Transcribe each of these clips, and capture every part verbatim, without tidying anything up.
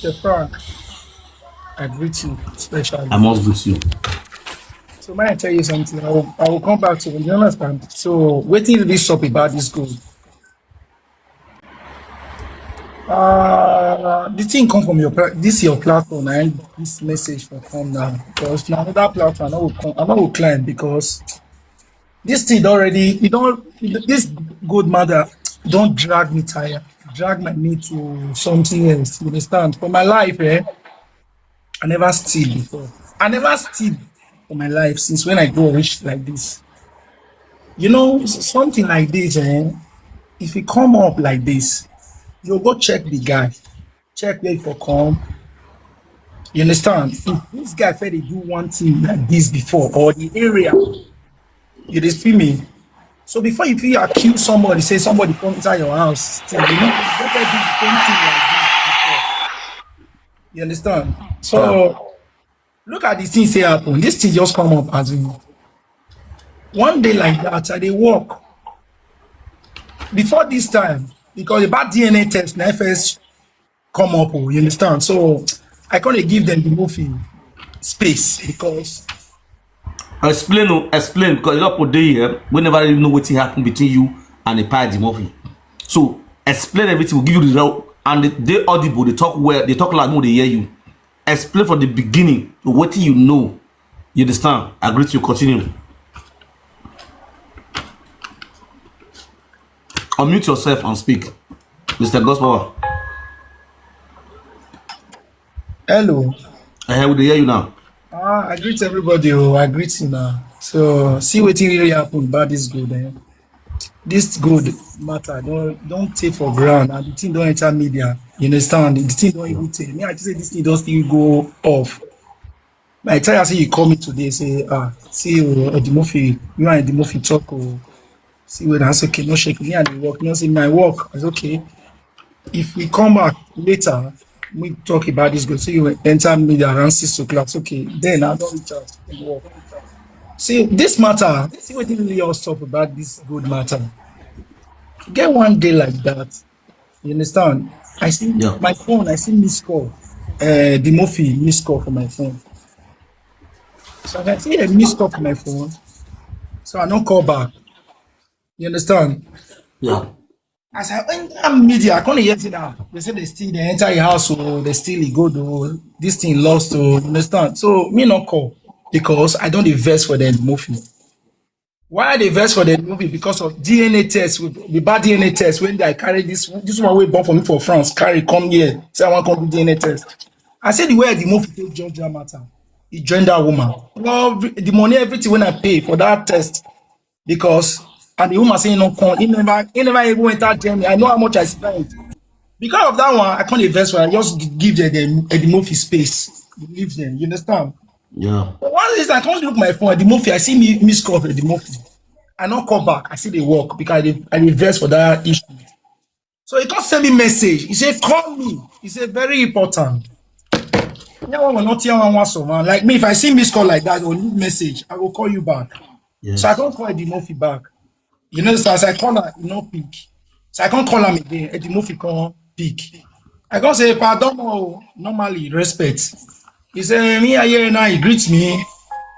Mister Frank, I greet you specially. I must greet you. So may I tell you something? I will, I will come back to you. You understand? So wetin really sup about this gold? Uh, the thing come from your pla- this your platform and this message for come now, because na another platform I no go come, I no go climb, because this thing don already, you don, this gold matter don drag me tire, drag my knee to something else. You understand? For my life, eh, I never steal before. I never steal for my life since when I grow rich like this. You know, s- something like this, eh, if you come up like this, you go check the guy, check where for come. You understand? If this guy fit dey do one thing like this before, or the area, you dey feel me? So before you feel accuse somebody, say somebody come inside your house, still, you know, you better do the same thing like this before. You understand? So look at the things that happen. This thing just come up as in one day like that. I dey work before this time because about D N A test, na first come up. Oh, you understand? So I can't give them the movie space because Explain, oh, explain, because a lot of people dey here. We never really know wetin happen between you and the party movie. So explain everything. We give you the real and they, they audible. They talk well. They talk loud. No, they hear you. Explain from the beginning to wetin you know. You understand? I greet you. Continue. Unmute yourself and speak, Mister Gospel. Hello. I hear we dey hear you now. Ah, I greet everybody. Oh, I greet you now. So see wetin really happen about this gold. Eh? This gold matter don't don't take for ground, and the thing don't enter media. You understand? The thing don't even take. Me, I just say this thing don't still go off. I tell you, I say you call me today, say, ah, see, oh, Eddie Murphy, you and Eddie Murphy talk, oh, see, when I say, okay, no shake me and the work, you know, say, my work, it's okay. If we come back later, we talk about this, go see you enter media around six o'clock, okay, then I don't reach out to work. See, this matter, see what really all stuff about this good matter. Get one day like that, you understand? I see Yeah. My phone, I see miss call. Uh, the Murphy miss call for my phone. So I see a miss call for my phone. So I don't call back. You understand? Yeah. As I enter media, I can't hear say that. They say they still they enter your house, so they still go do this thing lost, so you understand. So me not call because I don't invest for them Murphy. Why I dey vex for the movie? Because of D N A test, with the bad D N A test when I carry this this one wey born for me for France, carry come here, say I wan come do D N A test. I say the way the movie take judge that matter, he join that woman. Well, the money, everything when I pay for that test, because and the woman say he no come, he never he never even enter Germany. I know how much I spent. Because of that one, I can't invest for. I just give them the, the movie space, leave them. You understand? Yeah. But one reason I can't look my phone at the movie, I see me miss call at the movie. I not call back. I see the work because I dey, I dey vex for that issue. So he can't send me message. He said, call me. He said, very important. Yeah, one not here, one so man. Like me, if I see miss call like that or leave message, I will call you back. Yes. So I don't call the movie back. You know, so as I call her, he no pick. So I can't call him again. Eddie Murphy can't pick. I can't say, pardon, oh, normally, respect. He say, me, I hear now, he greets me.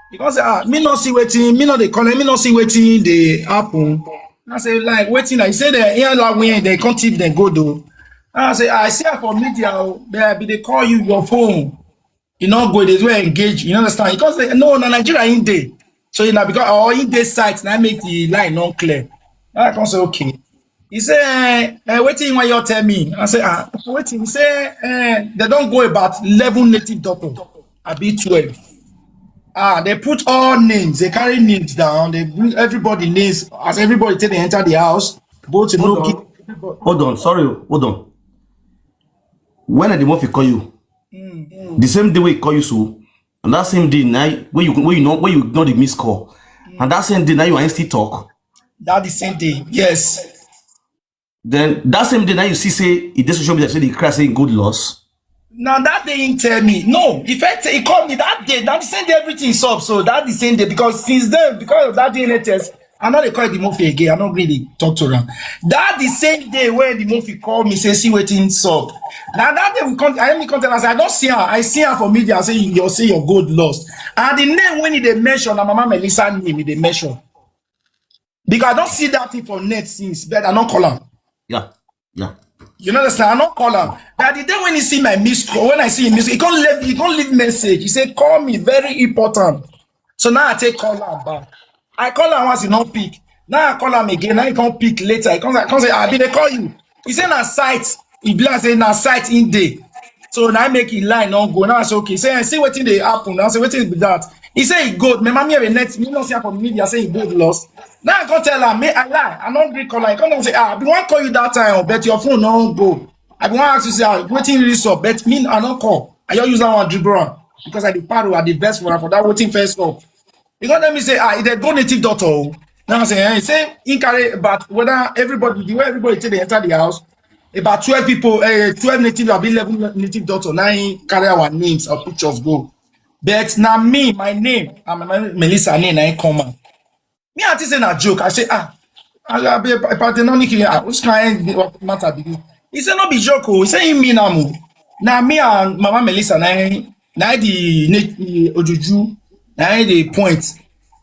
He can't say, ah, me not see waiting, me not they call him, me not see waiting, they happen. I say, like, waiting, I say, they hear like when they can't thief, they go do. I say, I see her for media, oh, they be they call you your phone. You know, go, they do engage, you understand? Because they, no, na Nigeria in day. So you know, because all in day sites, now make the line not clear. I can't say, okay. He say, eh, eh, wetin you wan you tell me? I say, ah, wetin? He say, eh, they don't go about eleven native doctor, I be twelve. Ah, they put all names, they carry names down, they bring everybody names, as everybody take they enter the house, go to Hold no on. Hold on, sorry, hold on. When the movie call you, the same day we call you so, and that same day now when you when you know when you know the miss call, and that same day now you are still talk. That the same day, yes. Then that same day now you see say he dey social media say the cry say good loss. Now that day he tell me no. He first he call me that day. That the same day everything is up. So that the same day because since then because of that D N A test, I no dey call the Mofi again. I no really talk to am. That the same day when the Mofi call me, say, "See wetin sup." Now that day we come, I me come tell am, say, "I don't see her. I see her for media." I say, "You say your gold lost." And the name when he dey mention, na Mama Melissa name he dey mention. Because I don't see that thing for net since, but I don't call am. Yeah, yeah. You know understand? I don't call am. But the day when he see my missed call, when I see him missed, he can't leave, he can't leave message. He say, "Call me, very important." So now I take call am back. I call am once, he not pick. Now I call am again. Now he can't pick later. He can't, I can't say, "I be dey call you." He say, "Na site." He be like say, "Na site in day." So now I make him line not go. Now I say, "Okay." Say, "I see wetin dey happen." Now I say, "Wetin be that?" He say, "He good." My mommy have a net. Me not see am for media. Say he good lost. Now I can't tell her. Me, I lie. I don't agree call her. I can't say, "Ah, I be wan call you that time, but your phone no go." I be wan ask you, say, "Ah, wetin really sup?" But me, I no call. I just use that one dribble am because I dey paro, I dey vex for am for that wetin first sup. He come tell me say, "Ah, e dey go native doctor o." Now I say, eh, he say he carry about whether everybody, the way everybody take dey enter the house, about twelve people, eh, twelve native, abi eleven native doctor. Now he carry our names or pictures go. But na me, my name, and my Melissa name, na him come out. Me, I think say na joke. I say, "Ah, I, I be a party no need, ah, which kind of matter be this?" He say, "No be joke o." He say he mean am o. Na me and Mama Melissa, na, na the na- the ojuju, na the point.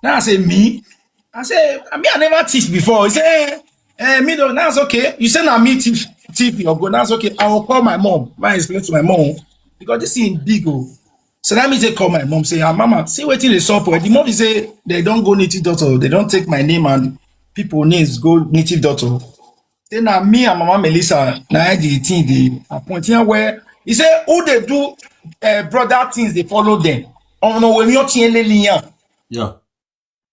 Now I say, "Me?" I say, "Me, I never thief before." He say, "Eh, eh, me though." Now it's okay. You say na me thief, thief your go. Now it's okay. I will call my mom. I explain to my mom because this thing big o. So that means they call my mom, say, "Ah, mama, see wetin dey sup o." The mom say they don't go native doctor. They don't take my name and people names go native doctor. Say na me and Mama Melissa, na the thing they appoint here where he say who they do uh, brother things they follow them. Oh no, when you're T N L yan. Yeah.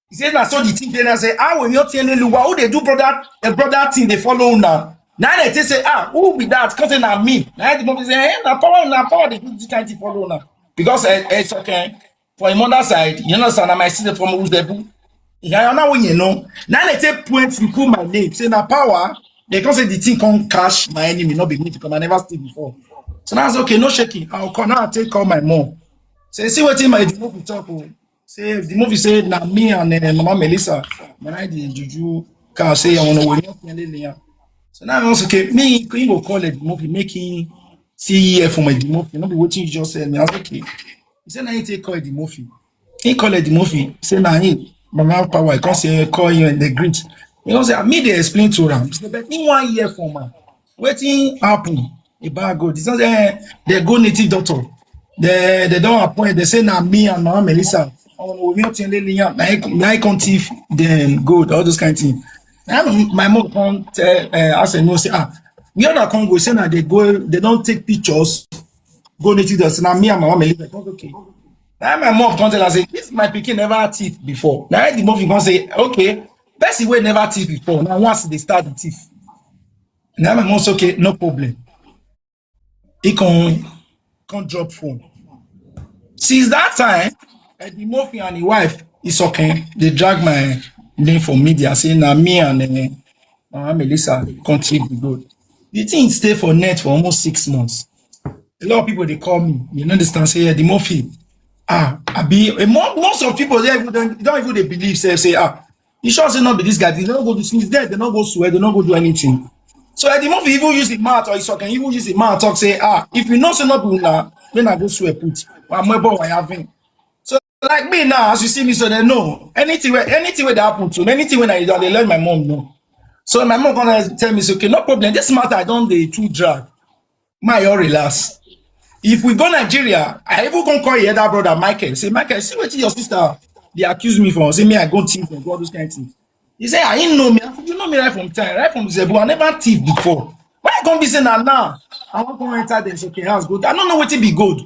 He say na so the thing dey. Now say, "Ah, when you're T N L, who they do brother a brother thing they follow now." Now they say, "Ah, who be that?" Because say na me. Now the mom say, "Eh, na power, na power they do this kind thing follow now." Because eh, eh, it's okay. For him mother side, you know, son, my sister from Uzebu. Yeah, you know when you know. Now they take points and put my name. Say na power. They can say the thing can't cash my enemy, not be me because I never steal before. So that's okay, no shaking. I'll call now. I take call my mom. Say, "See wetin my the mom be talk o." Say if the mom say na me and uh, Mama Melissa, na I the juju car say I wanna win. So now I was okay. Me, he go call the mom, make him see here for my the mom. No be wetin you just said. Me, I was okay. He said, "Now he take call the mom." He call the mom. Say, "Na him, Mama Power." I can't say call you and they greet. You know, say, "Me, they explain to am." He say, "But me one year for man. Wetin happen?" A bad good. It's not say they go native doctor. They they don't appoint. They say na me and Mama Melissa. Oh no, we not tell you. Na I come thief them good, all those kind of things. Now my mom come tell uh, us and no say, "Ah, we are not Congo." Say now they go, they don't take pictures. Go native doctor. Now me and Mama Melissa. I come, "Okay." Now my mom come tell us say, "This my pikin never thief before." Now the mom come say, "Okay, person wey never thief before. Now once they start the thief." Now my mom say, "Okay, no problem." He can can drop phone. Since that time, Eddie Murphy and his wife is okay. They drag my name for media, say na me and uh, Mama Melissa come thief the gold. The thing stay for net for almost six months. A lot of people they call me. You understand? Say, "Eddie Murphy, ah, I be." A mo- most of people they even don't, don't even they believe. Say, say, "Ah, you sure say not be this guy?" They don't go do since there. They don't go swear. They don't go do anything. So Eddie Murphy even use the mouth or so can even use the mouth talk say, "Ah, if you know say not be now, then I go swear put. I'm a boy, I have him." So like me now, as you see me, so they know anything where anything where that happen to me, anything when I do, they let my mom know. So my mom gonna tell me, say, "Okay, no problem. This matter I don't dey too drag. My all relax." If we go Nigeria, I even gonna call your elder brother Michael. Say, "Michael, see what your sister they accuse me for. Say me I go thief and go all those kind of things." He say, "I didn't know me. I said, you know me right from time, right from Zebu. I never thief before. Why you gonna be saying that now? I want to enter this okay house good. I don't know what it be good."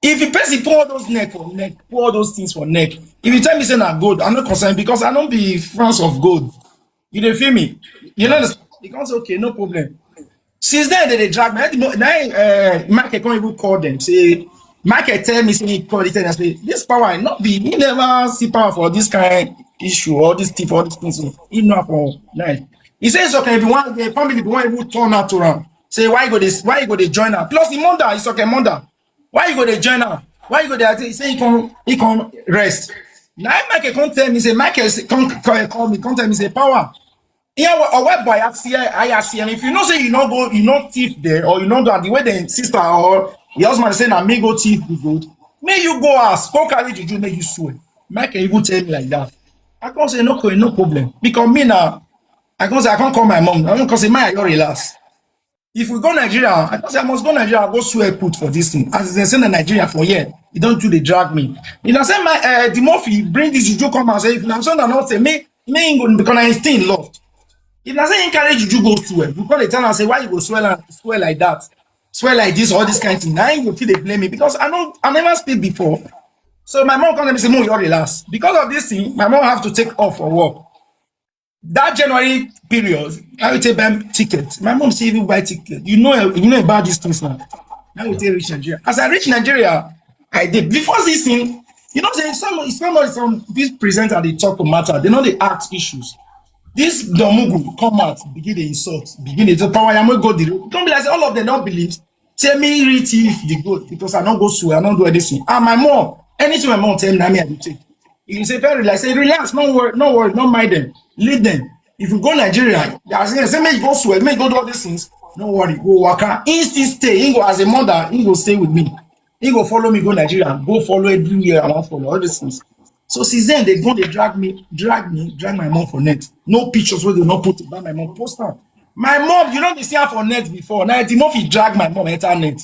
If you person pour all those neck for neck, pour all those things for neck. If you tell me say na gold, I'm not concerned because I don't be France of gold. You dey feel me? You know, they can't say, "Okay, no problem." Since then, they, they drag me. Now, uh, Michael can't even call them. Say, Michael tell me, say he call it and say, "This power, not be, he never see power for this kind issue, all this thief, all these things." So he know for night. He says, "Okay, if you want the family, if you want even turn out to run." Say, "Why you go this? Why you go they join her?" Plus, the mother, it's okay, mother. "Why you go they join her? Why you go there?" He say he can, he can rest. Now Michael come tell me, say, Michael say, come, come call me, come tell me, say, Power. Yeah, well, or where boy, I see, I see. And if you know, say you not go, you not thief there, or you not do the way the sister or your husband say, "Na me go thief the gold." May you go ask, go carry juju, make you swear. Michael even tell me like that. I can't say no, no problem. Because me now, I can't say I can't call my mom. I can't say, "My, you relax." If we go Nigeria, I can't say I must go Nigeria, I go swear put for this thing. As they say in Nigeria for here, you don't do the drag me. You know, say my uh, the more you bring this juju come and say, if I'm saying not say me, me ain't going because I still lost. If I say encourage juju go swear, you call the town and say, "Why you go swear like, swear like that? Swear like this, all this kind of thing." Now you feel they blame me because I know I never speak before. So my mom come and say, "Mo, you relax." Because of this thing, my mom have to take off for work. That January period, I will take buy ticket. My mom say, "Even buy ticket." You know, you know about these things now. I will take reach Nigeria. As I reach Nigeria, I did. Before this thing, you know, say some, some, some these presenters, they talk matter. They know they act issues. This Domugu come out, begin the insult, begin the Power Yamo go the. Don't be like say all of them don't believe. Say me read thief the gold because I don't go swear, I don't do anything. And my mom, anything my mom tell me, na me I do take. You say very relax, say, "Relax, no worry, no worry, no mind them, leave them." If you go Nigeria, as they say, "Make you go swear, make you go do all these things." No worry, go waka. He still stay. He go as a mother, he go stay with me. He go follow me go Nigeria, go follow everywhere I want follow all these things. So since then, they go, they drag me, drag me, drag my mom for net. No pictures where they not put about my mom post am. My mom, you know, they see her for net before. Now the mom he drag my mom enter net.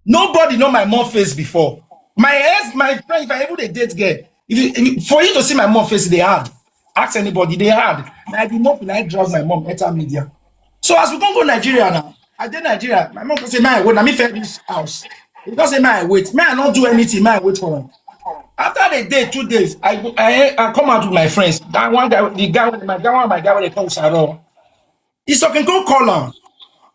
Nobody know my mom face before. My ex, my friend, if I even a date girl, if you, if you- for you to see my mom face, they hard. Ask anybody, they hard. Now the mom, I drag my mom enter media. So as we don't go Nigeria now, I did Nigeria. My mom say, "My wait, let me finish this house." He don't say, "My wait, man, I don't do anything, my wait for him." After the day, two days, I go, I, I come out with my friends. That one guy, the guy, my guy, one of my guy, when they come Saro, he so can go call him.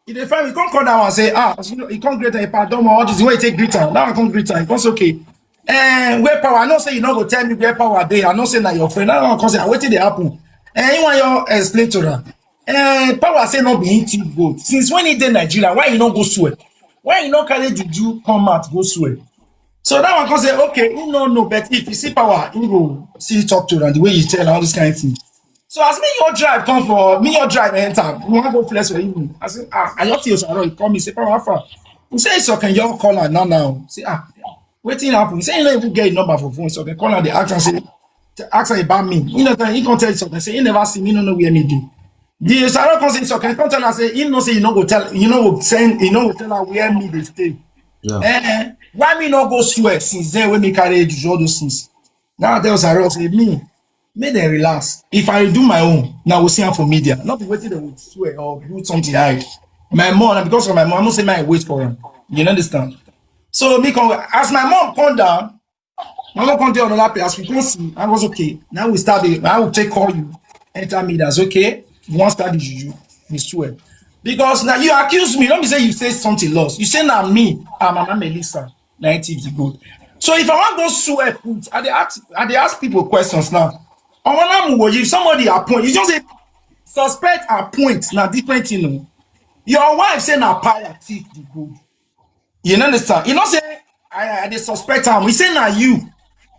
He dey find me, come call that one, say, "Ah, as you know, he come greet a pardon, all this way take greet him." That one come greet him. He come say, "Okay. And where Power? I know say you not go tell me where Power dey. I know say na your friend." That one come say, "Ah, wetin dey happen?" And he want you explain to her. And Power say no be him thief gold. Since when he dey Nigeria, why you not go swear? Why you not carry juju come out go swear? So that one come say, "Okay, he no know, but if you see Power, he go see talk to her the way you tell her all this kind of thing." So as me your drive come for me your drive enter, we want go flex for evening. I say, "Ah, I just feel sorry." He call me, say, "Power, how far?" He say, "So can you call her now now?" Say, "Ah, wetin happen?" He say he no even get him number for phone. So can call her, they ask and say, to ask her about me. You know, he can't tell something. Say he never see me, no know where me do. The Sarah come say, "So can come tell her say he no say you no go tell, you no go send, you no go tell her where me dey stay." Yeah. Eh, why me not go swear since then when me carry juju all those things? Now I tell Sarah say me, make them relax. If I do my own, now we'll see her for media. Not be waiting they will swear or do something hide. My mom, na because of my mom, I must say my wait for him. You understand? So me come as my mom come down, my mom come there on another place. As we come see, I was okay. Now we start the, I will take call you. Enter me, that's okay. You want start the juju, you swear. Because now you accuse me. Don't be say you say something lost. You say now me, I'm Mama Melissa, ninety the gold. So if I want go swear put, I dey ask, I dey ask people questions now. I want to know if somebody appoint. You just say suspect appoint, now different thing. Oh. Your wife say na Power thief the gold. You understand? You know say I, I dey suspect am. He say na you.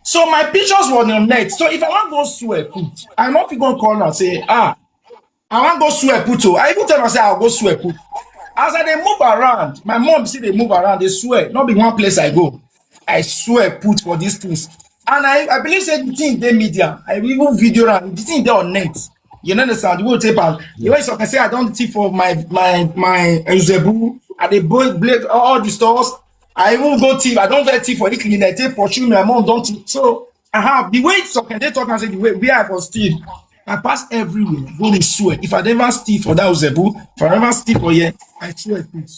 So my pictures were on net. So if I want go swear put, I not fit go call and say, "Ah, I want go swear put." Oh, I even tell her say I'll go swear put. As I dey move around, my mom see they move around, they swear. Not be one place I go. I swear put for these things. And I, I believe say the thing dey media. I even video am. The thing dey on net. You understand? The whole tape am. The way so can say I don't thief for my my my Zebu. I dey boy blade all the stores. I even go thief. I don't get thief for the clean. I take pursue me. My mom don't thief. So I have the way so can they talk and say the way where I for steal. I pass everywhere. Go dey swear. If I never steal for that Zebu, if I never steal for here, I swear put.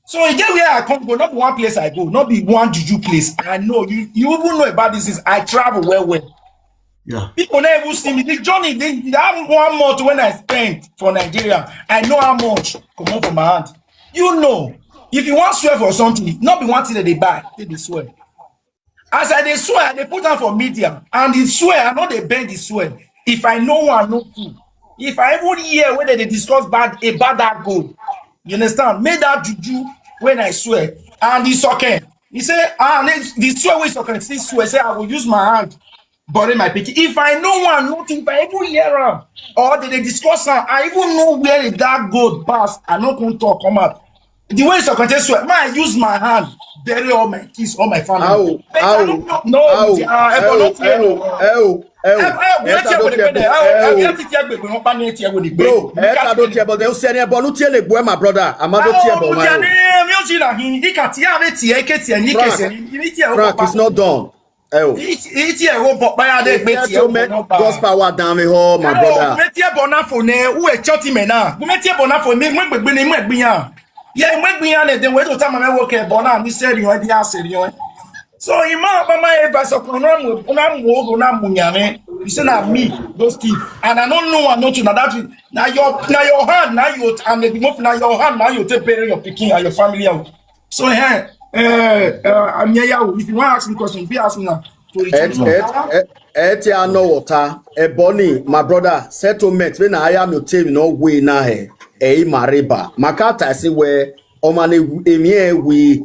So e get where I come go, not be one place I go, not be one juju place. I know you. You even know about this. Is I travel well well. Yeah. People never even see me. The journey, the, that one month when I spent for Nigeria, I know how much come up for my hand. You know, if you want swear for something, not be one thing that they buy, they dey swear. As I dey swear, they put am for media, and the swear, I know they bend the swear. If I know one, no two. If I even hear when they discuss bad about that gold, you understand? Make that juju when I swear, and the socken. He say, ah, the swear wey socken still swear say I will use my hand bury my pikin. If I know one, nothing, if I even hear am, or they dey discuss am, I even know where that gold pass, I no come talk come out. The way Socrates swear, man, I use my hand, bury all my kids, all my family. How? But I How? don't know. No, How? uh, Ebo no How? tear How? o. How? Eh, eh, Ẹ where ta tear ló go dey tiẹ̀ pay there? bọ̀? How? How? Eh, where tear go dey pay? Wọ́n bá ní tear go dey pay. Bro, ẹ ta ló tiẹ̀ bọ̀? Ẹ sẹ́ni ẹ bọ̀ ló tiẹ̀ lè gbọ́ ẹ, my brother. Àmọ́ ló tiẹ̀ bọ̀ Mo wá jẹ́ o. Ní mi ò jí là hin. Ní kà tí a bẹ tiẹ̀, ké tiẹ̀, ní Frank, kẹsẹ̀, ní tiẹ̀ ó Frank, pa. It's not done. Ẹ o. Ní tiẹ̀ ó bọ̀ báyà dé The gbé tiẹ̀ ó settlement bọ̀ náà bá. God's power down the hall, my Hello, brother. Gume tie bɔ na fo ne, wo e chɔti me na. Gume tie bɔ na fo me, mo gbegbe ni mo egbi ya. Ye mo egbi ya ne de we to ta ma me wo ke bɔ na mi serious e bi a serious. So ima ba ma e ba so ko na mo na mo na mo nyame. You say na me those things. And I don't know, I know too. Now that na your, na your hand, na you and the mo na your hand, na you take bury your pikin and your family out. So eh eh uh, I'm here. If you want to ask me question, be ask me now. To Ẹ return. ẹ ẹ ẹ ti a nọ wọta. Ẹ bọ ni, my brother, settlement wey na aya mi o tey mi no we na ẹ ẹ i ma re ba. Makata si we ọma na emi ẹ we.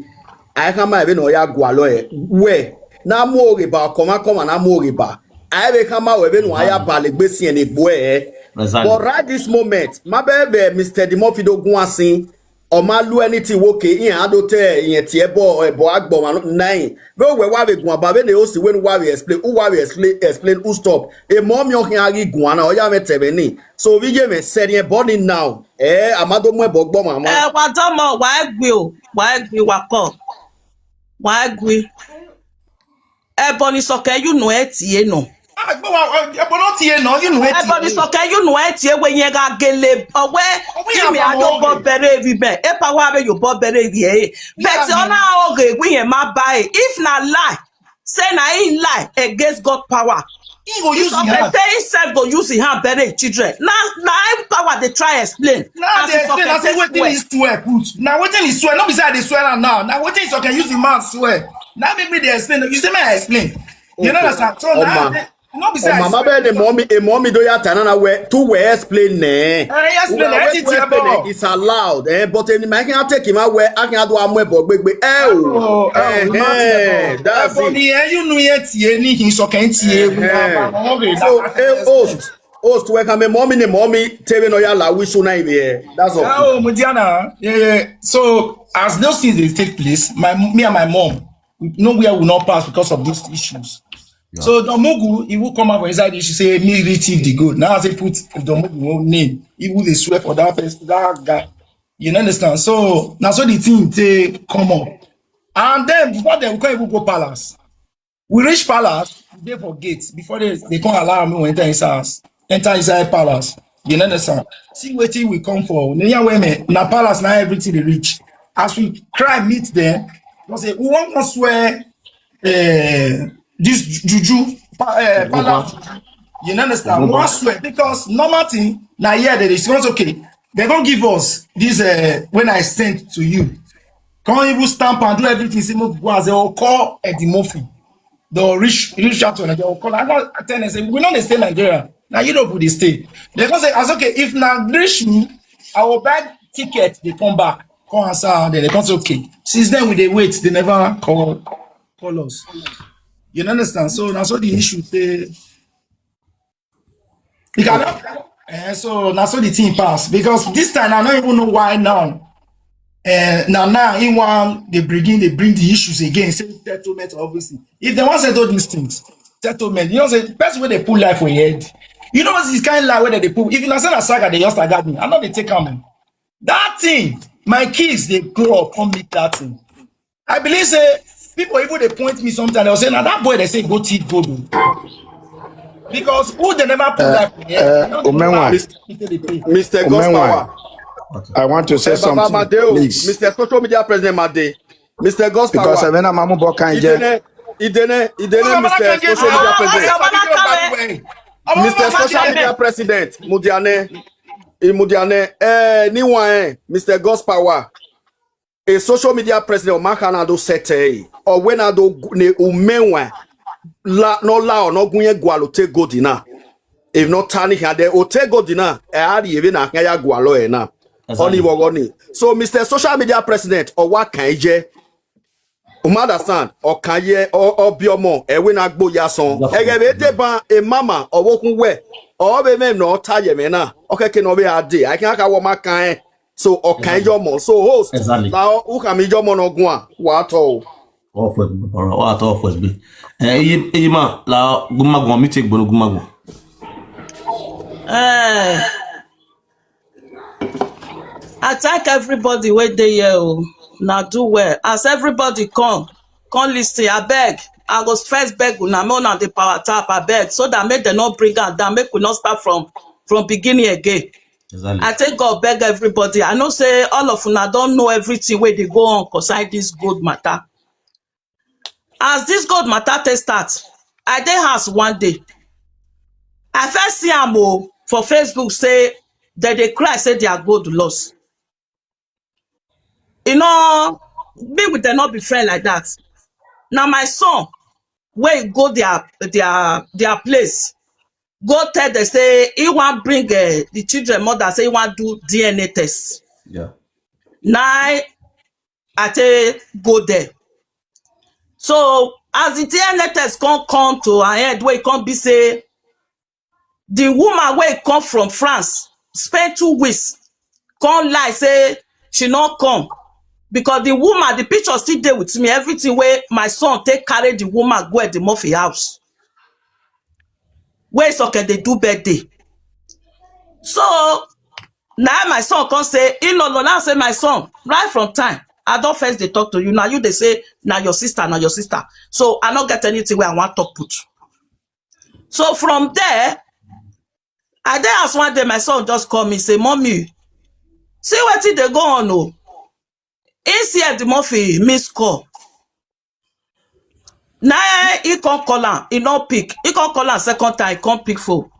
Ai kama ebe na ya gwalọ ẹ we. Na mu oge ba, kọma kọma na mu oge ba. Ai be kama we be no aya ba le gbe si ẹ na egbo ẹ. Exactly. But right this moment, ma be be Mister Dimofi do gun asin. Ọma lu anything woke in ado te in tie bo ebo agbo ma nine. Be we wa be gun aba be ne o si when wa we explain. Who wa we explain, explain who stop. E mo mi o hin agi gun ana o ya me te be ni. So we je me seri e bọ ni now. Eh, amado mo ebo gbo ma mo. Ẹ wá dọ́mọ, wá ẹ gbé o, wá ẹ gbé wa kọ, wá ẹ gbé. Ẹ bọ ni sọkẹ yóò nù ẹ tiẹ nù. Ah, but wa, eh, but not here no, you know it. Ẹ bọ ni sọkẹ yóò nù ẹ tiẹ wẹ yẹn ga gele ọwẹ. Kí mi àjọ bọ bẹrẹ rí bẹ, ẹ pa wá bẹ yóò bọ bẹrẹ rí ẹ. Bẹẹ tí ọ̀nà ògè wí yẹn má bá ẹ. If na lie, say na him lie against God power. He go If use some him hand. Say himself go use him hand bury him children. Now, na him power dey try explain. Now they explain. I say wetin is swear put. Now wetin is swear? No be say I dey swear am now. Now wetin is okay? Use the man swear. Now make me dey explain. You say me I explain. You know understand? So now Oma. No be say I Oma, ma swear. be ne mommy, e mommy do ya tana na we to we explain ne. Eh, yes, We explain. are Eh, wait to explain it. It's allowed. Eh, but in my can take him away. I can do a more big big. Oh, Oh, eh, oh, not eh, at all. that's Eh, but it. the, eh, you know yet, eh, ni hin so can tie, eh, we Eh, have eh. our own way. So, That- eh, host, host, where can me mommy ne mommy tell me no ya la wish you na here. That's all. Oh, Mudiana. Yeah, yeah. So as those things they take place, my me and my mom, nowhere will not pass because of these issues. So Domugu, he will come out for inside the issue, say me retrieve the gold. Now I say put Domugu own name. He will dey swear for that person, that guy. You understand? So now so the thing they come up. And then before they come even go palace, we reach palace, they for gate. Before they, they can't allow me to enter inside house. Enter inside palace. You understand? See wetin we come for. Now, yeah, wait a minute. Now palace, now everything they reach. As we cry meet them, we say, we want to swear eh, this ju- juju, pa- eh, palace juju. You understand? We want swear because normal thing, now yeah, they response okay. They gonna give us this uh, when I sent to you. Can't even stamp and do everything. Say, "Mo go as they all call Eddie Murphy." They'll reach reach out to them. They'll call. I got ten and say, "We know they stay Nigeria. Now you don't put the stay." They gonna say, "As okay, if now reach me, I will buy ticket." They come back, come answer, and then they come say, "Okay." Since then we they wait. They never call call us. You understand? So that's what the issue say. You cannot. Eh, so that's what the thing pass because this time I don't even know why now. Uh, now now in one they begin they bring the issues again. Say settlement, obviously. If they want to settle these things, settlement. You know, say best way they pull life for your head. You know what's this kind of lie where they pull. If you not send a saga, they just like me. I know they take on that thing. My kids they grow up come meet that thing. I believe say people even they point me sometimes. They'll say, "Now that boy they say go thief gold." Oh." Because who they never put life for your head. Uh, Omenwa. They pay. Mister God's Omenwa. Power. I want to say Eh, Baba something, Madeo, please. Mister Social Media President Made. Mister God's Because Power. I mean, I'm a Mubokanje. Idene, Idene, Idene, Mister Social Media President. Mister Social Media President, Mudiane, eh, Mudiane, eh, Niwa, eh, Mister God's Power. A social media president, or Makana do sete, or when I do ne umenwa, la no la or no gunye gualo te godina. If not tani hade or te godina, eh, ari even a haya gualo ena. Only wogoni. So, Mister Social Media President, or what can je? Uma understand? Ọkanye, Obiomo, Ewe na gbo ya son. Ege be de ban, a mama, or wokun we, or be me no ta ye me na. Okay, ke no be a day. I can ka wo ma kan. So, okay, your mo. So, host, exactly. Now, who can me your mo no gwa? What all? Off with, or what off with be? Eh, Iyima, la, gumagwa, me take bono gumagwa. Eh, I thank everybody wey dey here o. Na do well. As everybody come, come listen, abeg, I go first beg una, make una dey power tap, abeg, so that make dem no bring am down, make we no start from, from beginning again. Exactly. I thank God, beg everybody. I know say all of una don know everything wey dey go on concerning this gold matter. As this gold matter take start, I dey house one day. I first see am o for Facebook say dem dey cry say their gold loss. You know, me with dem no be friend like that. Na my son wey go their, their, their place, go tell dem say he wan bring, eh, the children mother, say he wan do D N A test. Yeah. Na I take go there. So as the D N A test come, come to her head, wey come be say the woman wey come from France spend two weeks, come lie say she no come, because the woman, the picture still dey with me, everything wey my son take carry the woman go at the Murphy house, wey Soke dey do birthday. So na my son come say, he no, no, now say, my son, right from time I don first dey talk to you, now you dey say na your sister, na your sister. So I no get anything wey I wan talk put. So from there, I dey house one day, my son just call me, say, "Mommy, see wetin dey go on o." He see Eddie Murphy miss call. Na he come call am, he no pick. He come call am second time, he come pick phone.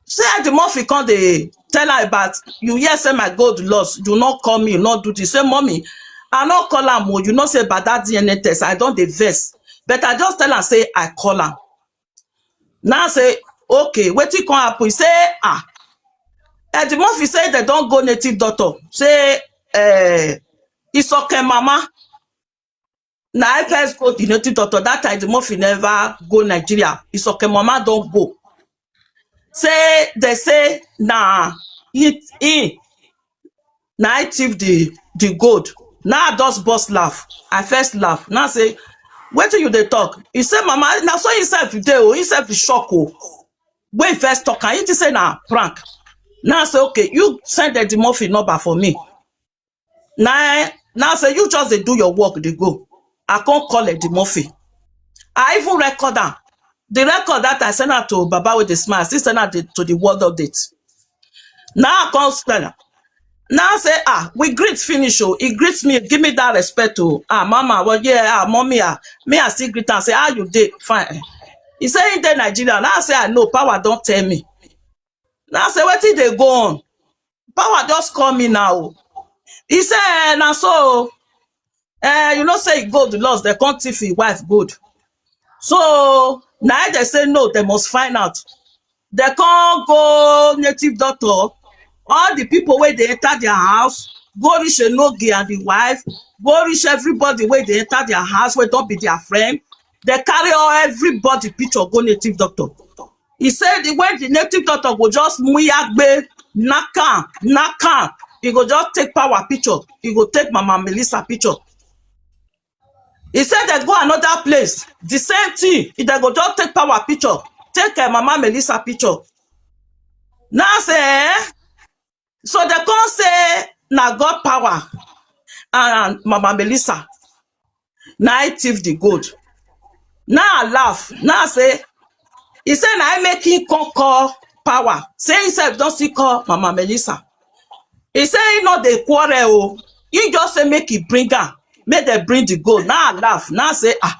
Say Eddie Murphy come dey tell her about, "You hear say my gold loss, you no call me, you no do this." Say, "Mommy, I no call am o. You know say about that D N A test, I don dey vex. But I just tell am say I call am." Now say, "Okay, wetin come happen?" He say, "Ah, Eddie Murphy say dem don go native doctor. Say, eh, Isoke mama." Na I first go the native doctor. That time Eddie Murphy never go Nigeria. Isoke mama don go. Say, dem say na he, he na I thief the, the gold. Now I just burst laugh. I first laugh. Now say, "Wetin you dey talk?" He say, "Mama, na so himself dey o, himself dey shock o. Wey he first talk am, he think say na prank." Now I say, "Okay, you send Eddie Murphy number for me." Now, now say, "You just dey do your work, dey go." I come call Eddie Murphy. I even record am. The record that I send am to Baba with the smile, I still send am the, to the world update. Now I come spell am. Now I say, "Ah, we greet finish o." He greet me, give me that respect o. "Ah, mama, well, yeah, ah, mommy, ah." Me, I still greet am, say, "How you dey?" "Fine." He say he dey Nigeria. Now I say, "I know, power don tell me." Now I say, "Wetin dey go on?" Power just call me now. He say, "Eh, na so, eh, you know say gold loss, dem come thief him wife gold." So now they say no, they must find out. They come go native doctor. All the people wey dey enter their house, go reach Enogie and the wife, go reach everybody wey dey enter their house, wey don be their friend. They carry all everybody picture go native doctor. He said the way the native doctor go just muyagbe, knock am, knock am, he go just take power picture, he go take Mama Melissa picture. He said they go another place, the same thing, they go just take power picture, take, eh, Mama Melissa picture. Now say, eh? So they come say na God power and Mama Melissa na I thief the gold. Now I laugh. Now I say, he say na I make him come call power. Say himself don still call Mama Melissa. He say he no dey quarrel o. He just say make he bring am, make dem bring the gold. Now I laugh. Now I say, "Ah,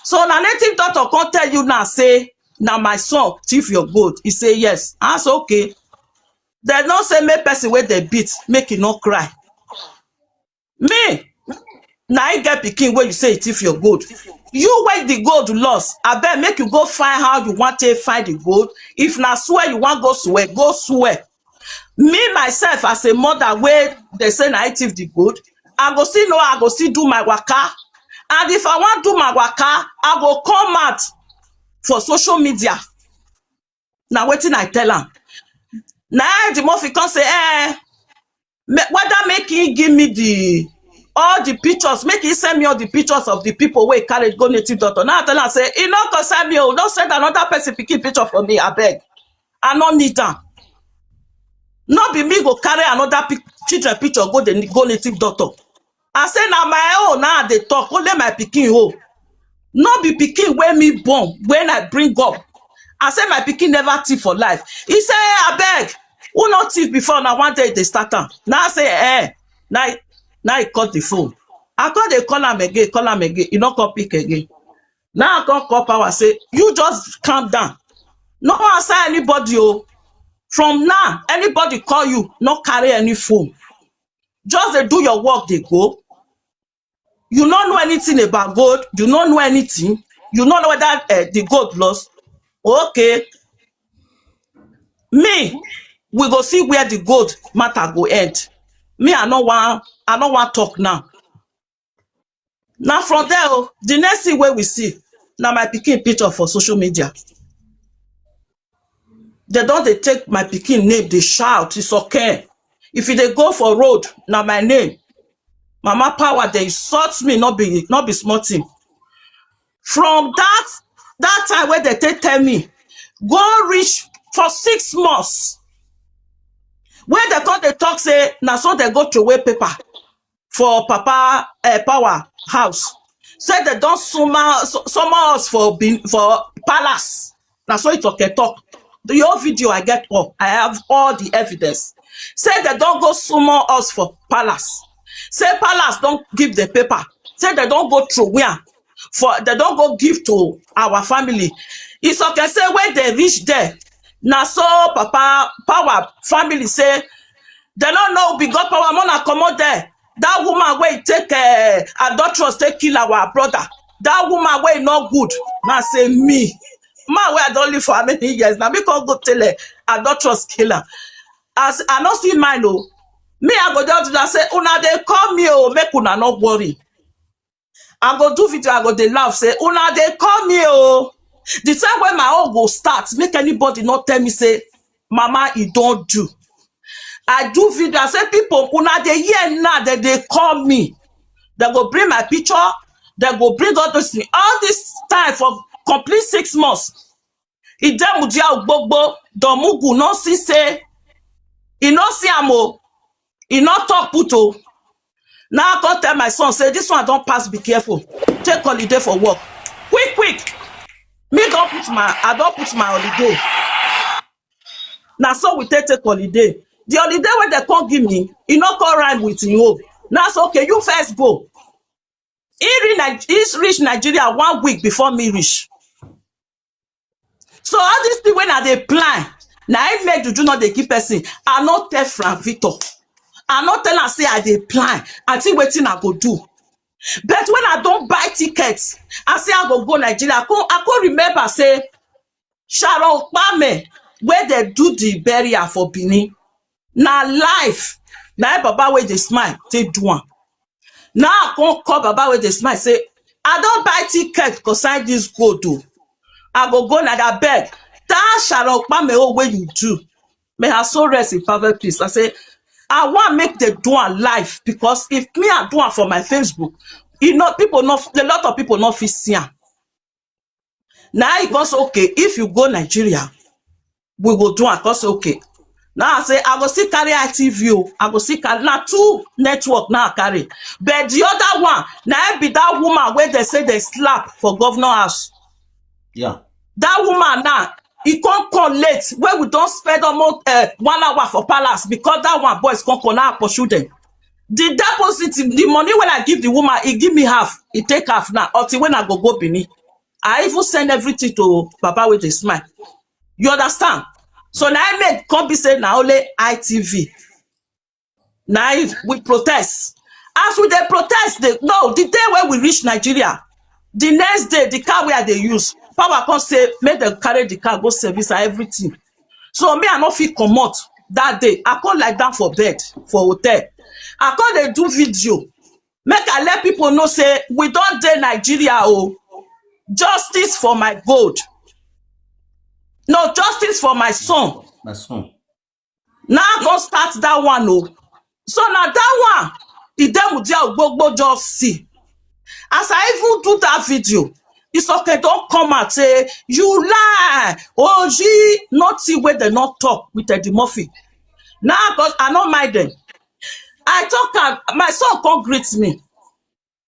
so na native doctor come tell you now say na my son thief your gold?" He say, "Yes." I say, "Okay." Dem no say make person wey dem beat make e no cry. Me, na I get pikin wey you say e thief your gold. You wey the gold loss, abeg make you go find how you wan take find the gold. If na swear you wan go swear, go swear. Me myself as a mother wey dem say na I thief the gold, I go still know, I go still do my waka. And if I wan do my waka, I go come out for social media. Na wetin I tell am. Na the Murphy come say, eh, me- whether make he give me the all the pictures, make he send me all the pictures of the people wey carry go native doctor. Now I tell am say, e no concern me o, no send another person pikin picture for me, abeg. I no need am. No be me go carry another pic- children picture go the go native doctor. I say na my own now I dey talk, only my pikin own. No be pikin wey me born, when I bring up. I say my pikin never thief for life. He say, abeg, who no thief before, na one day dey start am. Now I say, eh, now, now he cut the phone. I come dey call am again, call am again. He no come pick again. Now I come call Power say, you just calm down. No answer anybody o. From now, anybody call you, no carry any phone. Just dey do your work, dey go. You no know anything about gold. You no know anything. You no know whether uh, the gold lost. Okay. Me, we go see where the gold matter go end. Me, I no wan, I no wan talk now. Now from there, oh, the next thing wey we see, na my pikin picture for social media. They don dey take my pikin name, dey shout, it's okay. If you dey go for road, na my name. Mama Power, they insult me, not be not be small thing. From that that time wey they take tell me, go reach for six months. When they come, they talk say na so they go throw away paper for Papa uh, Power house. Say they don't summon, su- summon us for Bin- for palace. Na so it okay talk. The whole video I get up. I have all the evidence. Say they don't go summon us for palace. Say palace don't give the paper. Say they don't go through where for they don't go give to our family. It's okay. Say when they reach there, na so Papa Power family say they don't know because Power Mona comot there. That woman wey take uh, adulterous take kill our brother. That woman wey no good. Na say me, man wey I don live for how many years now, me come go tell uh, adulterous killer. As I no see mine o, me I go just do that say una dey call me o, make una no worry. I go do video, I go dey laugh say una dey call me o. The time when my own go start, make anybody not tell me say, Mama, e don do. I do video, I say people una dey hear now that they call me. They go bring my picture, they go bring all those things. All this time for complete six months. Idemudia Ogbogbo, Domugu no see say, he no see am o, he no talk put o. Now I come tell my son say this one don't pass, be careful. Take holiday for work. Quick, quick. Me don't put my I don't put my holiday. Now so we take take holiday. The holiday when they come give me, he not come rhyme with him own. Now it's okay, you first go. He reach, Ni- he reach Nigeria one week before me reach. So all this thing when I dey plan, now I make juju not dey keep person. I not tell Frank Victor. I not tell am say I dey plan. I think wetin I go do. But when I don't buy tickets, I say I go go Nigeria. I come, I come remember say Sharon Okpame, where they do the burial for Benin. Na life. Na Baba wey dey smile take do am. Now I come call Baba wey dey smile say, I don't buy ticket consign this gold o. I go go na that beg. That Sharon Okpame o wey you do. May her soul rest in perfect peace. I say, I want make they do am live because if me I do am for my Facebook, you know people not a lot of people not fit see am. Now it was okay if you go Nigeria, we go do am. Cause okay. Now I say I go still carry I T V o. I go still carry now two network now I carry. But the other one, now I be that woman where they say they slap for governor house. Yeah. That woman now, he come come late where we don't spend almost uh, one hour for palace because that one boys come come now pursue them. The deposit, the money when I give the woman, he give me half, he take half now. Until when I go go Benin, I even send everything to Baba with a smile. You understand? So now I make come be say now only I T V. Now we protest. As we dey protest, they, no, the day when we reach Nigeria, the next day the car where they use, Power come say make them carry the car go service and everything. So me I no fit comot that day. I come lie down for bed for hotel. I come dey do video. Make I let people know say we don dey Nigeria o. Justice for my gold. No, justice for my son. My son. Now I go start that one o. So na that one, Idemudia Ogbogbo just see. As I even do that video, Isoke don come out say, "You lie, Oji, nothing wey dem no talk with Eddie Murphy." Now, 'cause I no mind them. I talk am, my son come greet me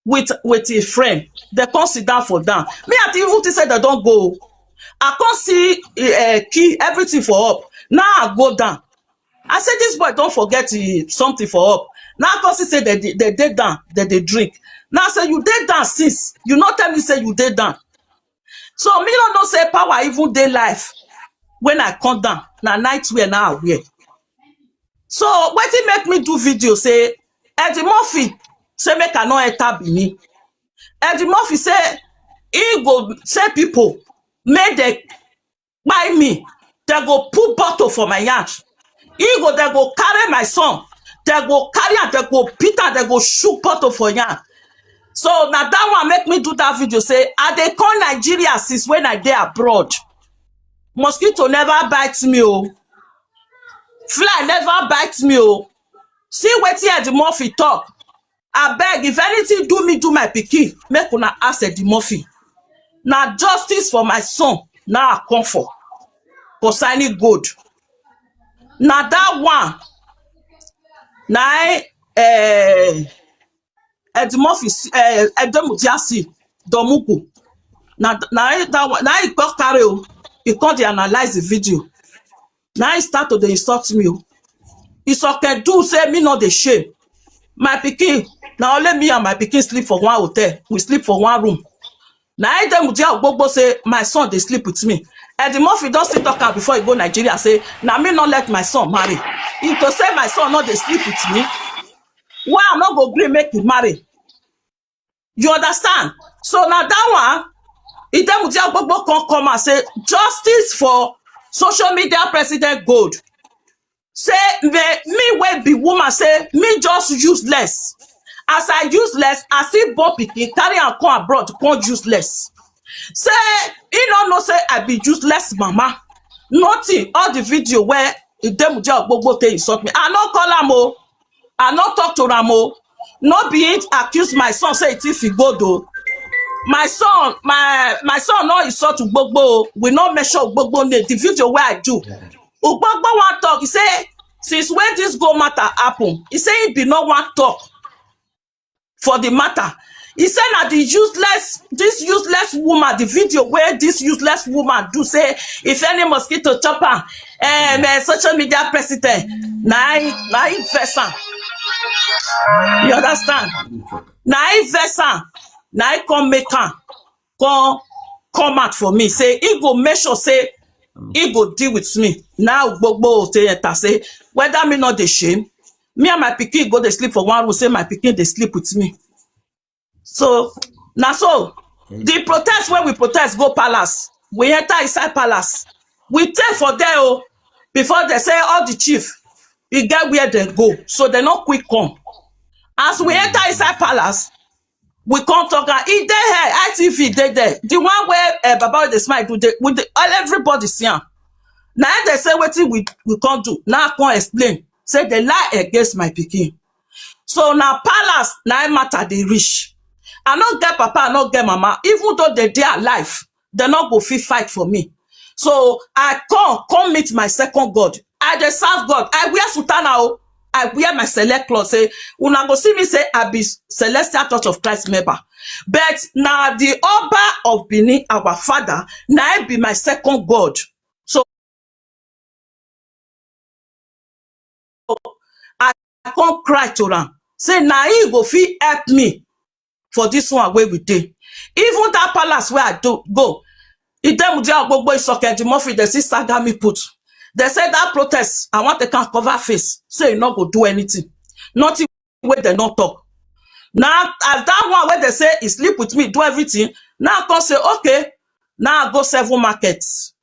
with, with his friend. They come sit down for down. Me, I even think say they don go. I come see, eh, key, everything for up. Now I go down. I say, "This boy don forget, eh, something for up." Now I come see say they, they dey down, they dey drink. Now I say, "You dey down since. You no tell me say you dey down." So me no know say power even dey life. When I come down, na nightwear now I wear. So wetin make me do video say Eddie Murphy say make I no enter Benin. Eddie Murphy say he go say people make dem kpai me, dem go put bottle for my yard. He go, dem go carry my son, dem go carry am, dem go beat am, dem go shoot bottle for yard. So na that one make me do that video say I dey come Nigeria since when I dey abroad. Mosquito never bite me o. Fly never bite me o. See wetin Eddie Murphy talk. Abeg, if anything do me, do my pikin, make una ask Eddie Murphy. Na justice for my son, na I come for. Concerning gold. Na that one, na, eh, Eddie Murphy, eh, Edemudiasi, Domuku. Na, na that one, na he come carry o. He come dey analyze the video. Now he start to dey insult me o. Isoke do say me no dey shame. My pikin, na only me and my pikin sleep for one hotel. We sleep for one room. Na Edemudia Ogbogbo say my son dey sleep with me. Eddie Murphy don still talk am before he go Nigeria say na me no let my son marry. He to say my son no dey sleep with me. Why I no go gree make he marry? You understand? So na that one, Idemudia Ogbogbo come come and say, "Justice for social media president gold." Say me, me wey be woman, say me just useless. As I useless, I still born pikin, carry am come abroad, come useless. Say he no know say I be useless mama. Nothing. All the video where Idemudia Ogbogbo take insult me, I no call am o. I no talk to am o. No be it accuse my son say it if he go do. My son, my, my son no insult Ugbogbo o. We no mention Ugbogbo name. The video where I do, Ugbogbo wan talk. He say since when this go matter happen, he say he be no wan talk for the matter. He say na the useless, this useless woman, the video where this useless woman do say if any mosquito chop am, um, eh, social media president, na him, na him vex am. You understand? Na him vex am. Na him come make am come, come out for me. Say he go make sure say he go deal with me. Now Ugbogbo take enter say whether me no dey shame, me and my pikin go dey sleep for one room. Say my pikin dey sleep with me. So na so the protest wey we protest go palace, we enter inside palace. We take for there o, before they say all the chief, e get where they go, so they no quick come. As we enter inside palace, we come talk am. E dey here, I T V dey there. The one where, eh, Baba wey dey smile do dey, we dey, all, everybody see am. Na im dey say wetin we, we come do. Now I come explain. Say they lie against my pikin. So na palace, na im matter dey reach. I no get papa, I no get mama. Even though they dey alive, they no go fit fight for me. So I come, come meet my second God. I dey serve God. I wear sutana o. I wear my select cloth. Say, una go see me say I be Celestial Church of Christ member. But na the Oba of Benin, our father, na im be my second God. So I come cry to am. Say na he go fit help me for this one wey we dey. Even that palace where I do go, Idemudia Ogbogbo, Isoke, Eddie Murphy, they see saga me put. They say that protest, I want to can cover face. Say e no go do anything. Nothing wey they no talk. Now, as that one where they say he sleep with me, do everything. Now I come say, okay. Now I go seven markets.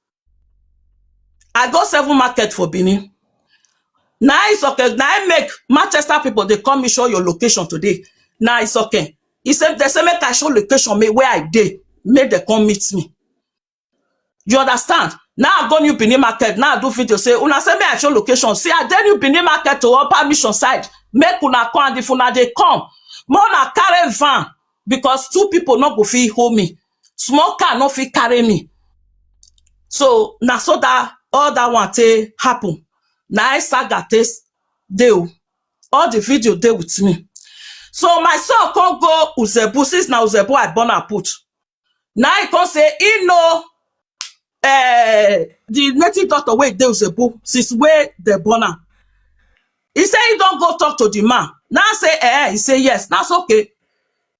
I go seven market for Benin. Now it's okay. Now I make Manchester people, they come me show your location today. Now it's okay. He said, they say make I show location me where I dey, make they come meet me. You understand? Now I go New Benin Market. Now I do video say, una say me I show location. See, I dey New Benin Market to Upper Mission side. Make una come, and if una dey come, make una carry van, because two people no go fit hold me. Small car no fit carry me. So na so that all that one take happen. Na I saga taste dey o. All the video dey with me. So my son come go Uzebu, since na Uzebu I born and put. Now he come say he know, eh, the native doctor wey dey Uzebu since wey they born am. He say he don go talk to the man. Now I say, eh, he say yes, that's okay.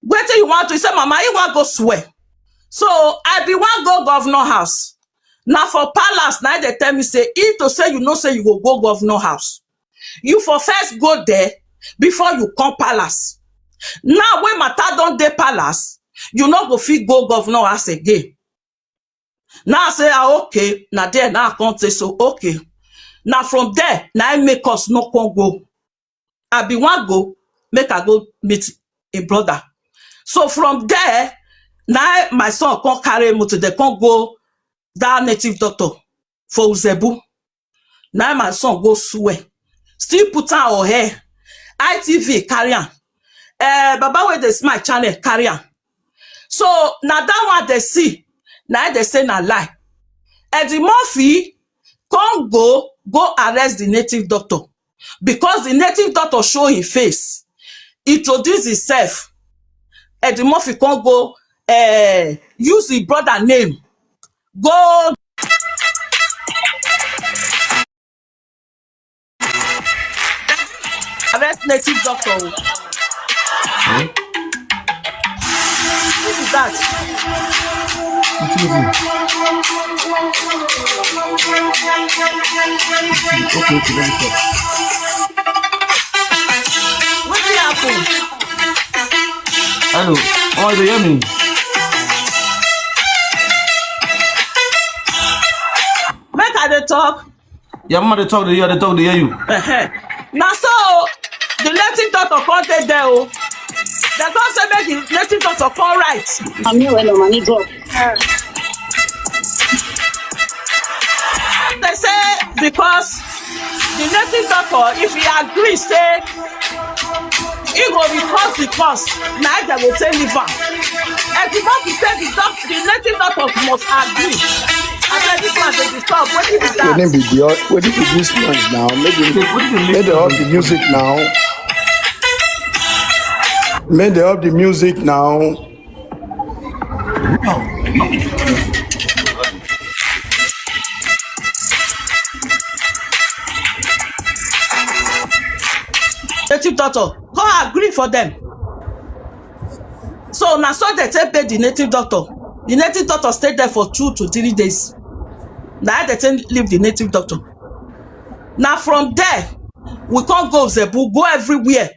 Wetin you want to? He say, mama, he wan go swear. So I be wan go governor house. Na for palace, na they tell me say, if to say you know say you go go governor house, you for first go there before you come palace. Now when matter don dey palace, you no go fit go governor house again. Now I say, ah, okay. Now there, now I come say, so okay. Now from there, now I make us no come go. I be wan go, make I go meet a brother. So from there, now my son come carry motor, they come go that native doctor for Uzebu. Now my son go swear. Still put on her hair. I T V carry am. Eh, Baba wey dey see my channel carry am. So na that one they see. Now they say na lie. Eddie Murphy come go, go arrest the native doctor, because the native doctor show him face, introduce himself. Eddie Murphy come go, eh, use his brother name, go arrest native doctor o. Who be that? Wetin be? Okay, okay, let me talk. Wetin happen? Hello, oh, you dey hear me? Make I dey talk. Your mama dey talk, dey hear, dey talk, dey hear you. Ehen. Na so the native doctor come dey there o. They come say make the native doctor come write. Mami, well, no, mami, go. They say because the native doctor, if he agree say he go reverse the cost, na dem go take leave am. Eddie Murphy say the doc-, the native doctors must agree. I said this one dey disturb. Wetin be that? Wetin be the, wetin be this noise now? Make the, make the up the music now. Make the up the music now. Native doctor, come agree for them. So na so they take pay the native doctor. The native doctor stayed there for two to three days. Now they take leave the native doctor. Now from there, we can't go Zebu, go everywhere.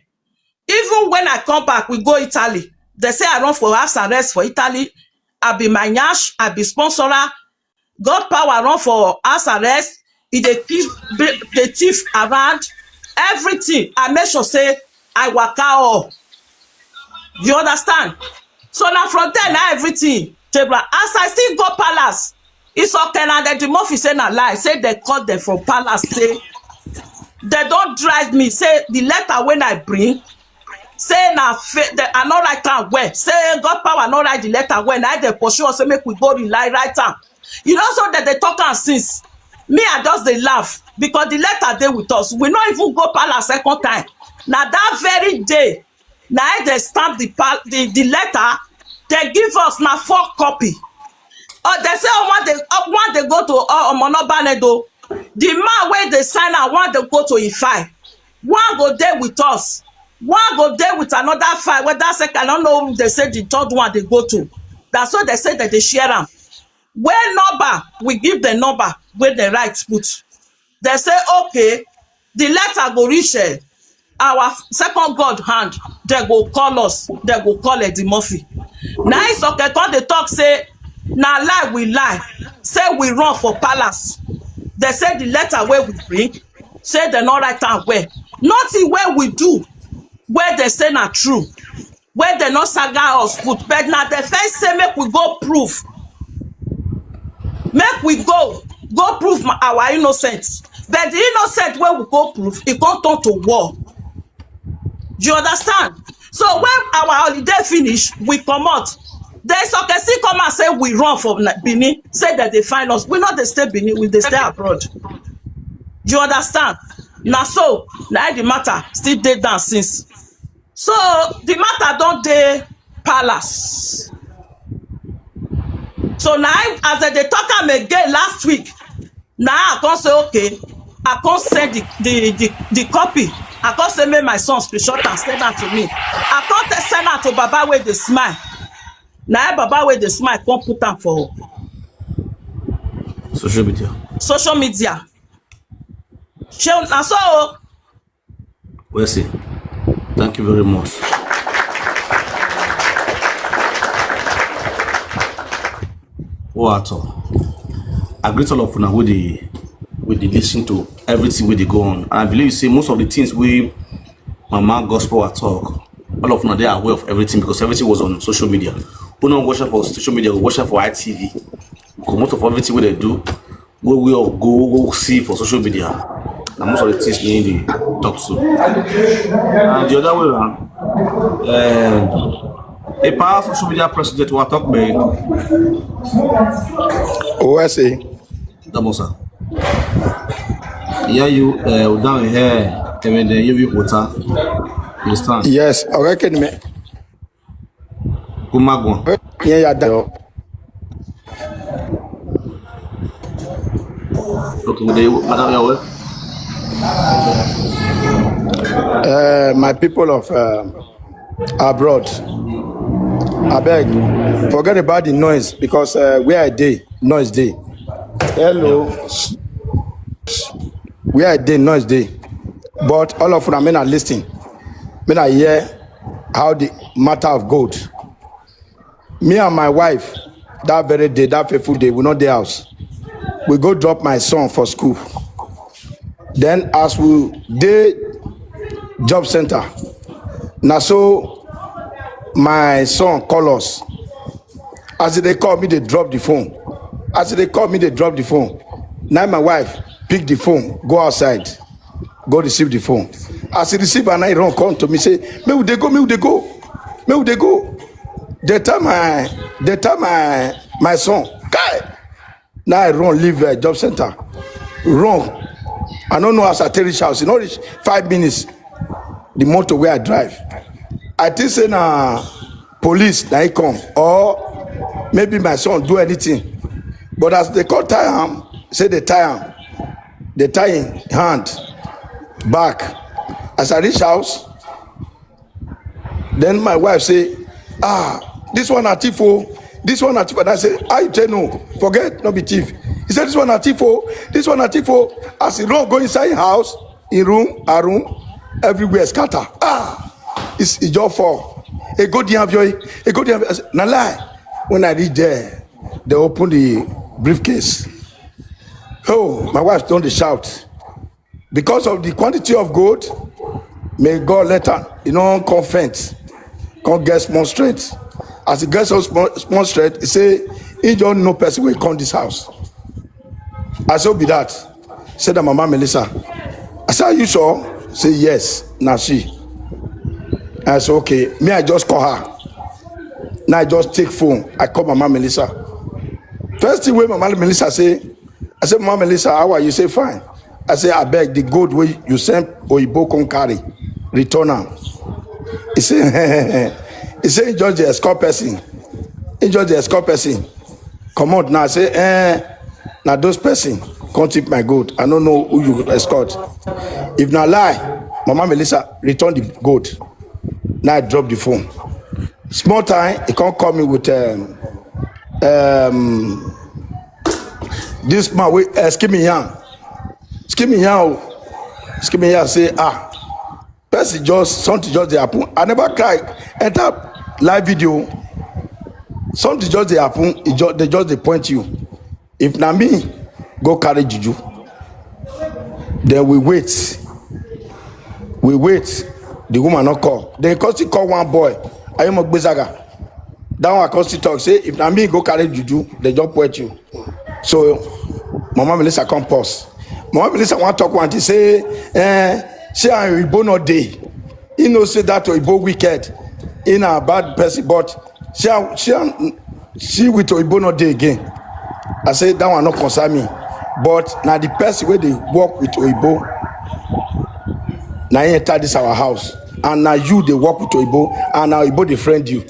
Even when I come back, we go Italy. They say I run for house arrest for Italy. I be my nyash, I be sponsorer. God power run for house arrest. He dey thief, dey thief around. Everything. I make sure say I waka all. You understand? So now from there, now everything. Tebra. As I still go palace, it's okay now that the Murphy say na lie. Say they call them from palace. Say they don't drive me. Say the letter when I bring, say na fa-, the, I not write am well. Say God power not write the letter well. Now they pursue us, say make we go rely write am. You know, so that they talk am since. Me, I just dey laugh because the letter dey with us. We not even go palace second time. Now that very day, now they stamp the pal-, the, the letter. They give us now four copy. Oh, they say, oh, one they, oh, one they go to, oh, Omono Banedo. The man where they sign out, one they go to Ifai. One go there with us. One go there with another five. Whether second, I don't know who they say the third one they go to. That's what they say that they share am. Where number, we give the number where the rights put. They say, okay, the letter go reach, eh, our second God hand. They go call us. They go call Eddie Murphy. Now it's okay. Come they talk say, now lie we lie. Say we run for palace. They say the letter where we bring, say they not write am well. Nothing where we do, where they say not true. wey dem no saga us put, but na dem first say make we go prove, make we go go prove my, our innocence. But the innocent wey we go prove, e come turn to war. You understand? So when our holiday finish, we comot. Then Soke still come and say we run from Ni- Benin, say that they find us. We not dey stay Benin, we dey stay abroad. You understand? Na so na the matter still dey down since. So the matter don dey palace. So na im, as dem dey talk am again last week, na I come say okay, I come send the the the, the copy. I come say make my son screenshot and send am to me. I come te- send am to Baba wey dey smile. Na im Baba wey dey smile come put am for Social media. Social media. Shey na so o. Well, see. Thank you very much. What at all? I greet all of una with the with the listen to everything wey dey go on. And I believe say most of the things wey Mama Gospel are talk, all of una dey aware of everything because everything was on social media. Who no watch am for social media, go watch am for I T V. Go most of everything wey dem do, wey we all go go see for social media. Na most of the things we dey talk so. And the other way around, um, a power social media president wa talk me. O S A. Double sir. Yeah, you uh, down here, and then you water. Understand? Yes, okay, can me. Kumagwan. Yeah, yeah, that. Okay, they madam, you well. Uh, my people of uh, abroad, I beg, forget about the noise because uh, where I dey, noise dey. Hello, where I dey, noise dey. But all of una, make una listen, make una hear how the matter of gold. Me and my wife, that very day, that fateful day, we not dey house. We go drop my son for school. Then as we dey job center, na so my son call us. As they call me, they drop the phone. As they call me, they drop the phone. Now my wife pick the phone, go outside, go receive the phone. As he receive and I run come to me, say, "May we dey go, may we dey go, may we dey go." They tell my, they tell my my son, "Kai!" Now I run leave uh, job center, run. I don't know as I take reach house. You know, reach five minutes. The motor where I drive, I think say na police na he come or maybe my son do anything. But as they call tie am, say they tie am, they tie him hand, back. As I reach house, then my wife say, "Ah, this one na thief o, this one na thief." And I say, "How you take know? Forget, no be thief." He said, "This one na thief o, this one na thief o." As he run go inside him house, him room, her room, everywhere scatter. Ah, it's, he just fall. He go the avio, he go the avio. I say, "Na lie." When I reach there, they open the briefcase. Oh, my wife don dey shout. Because of the quantity of gold, may God let am, you know, come faint, come get small strength. As he get some small, small strength, he say, he don't know person will come this house. I say, "Be that." Say that Mama Melissa. I say, "Are you sure?" Say, "Yes, now she." I say, "Okay." Me, I just call her. Now I just take phone. I call Mama Melissa. First thing wey Mama Melissa say, I say, "Mama Melissa, how are you?" Say, "Fine." I say, "Abeg, the gold wey you send Oyibo come carry, return am." He say, he say, "He just dey escort person. He just dey escort person. Comot now." I say, "Eh, na those person come thief my gold. I no know who you escort. If na lie, Mama Melissa, return the gold." Now I drop the phone. Small time, he come call me with um, um, this man wey uh, Skimmy Yan. Skimmy Yan o. Skimmy Yan say, "Ah, person just, something just dey happen." I never cry. Enter live video. Something just dey happen. E just, they just dey point you. If na me, go carry juju. Then we wait. We wait. The woman not call. They come still call one boy. Ayomogbezaga. That one I come still talk say if na me go carry juju, they just point you. So Mama Melissa come pause. Mama Melissa wan talk one thing say, eh, say her Igbo no dey. He know say that Igbo wicked. He na bad person, but she, she, she with Igbo no dey again. I say that one no concern me. But na the person wey dey work with Oyibo, na he enter this our house, and na you dey work with Oyibo, and na Oyibo dey friend you.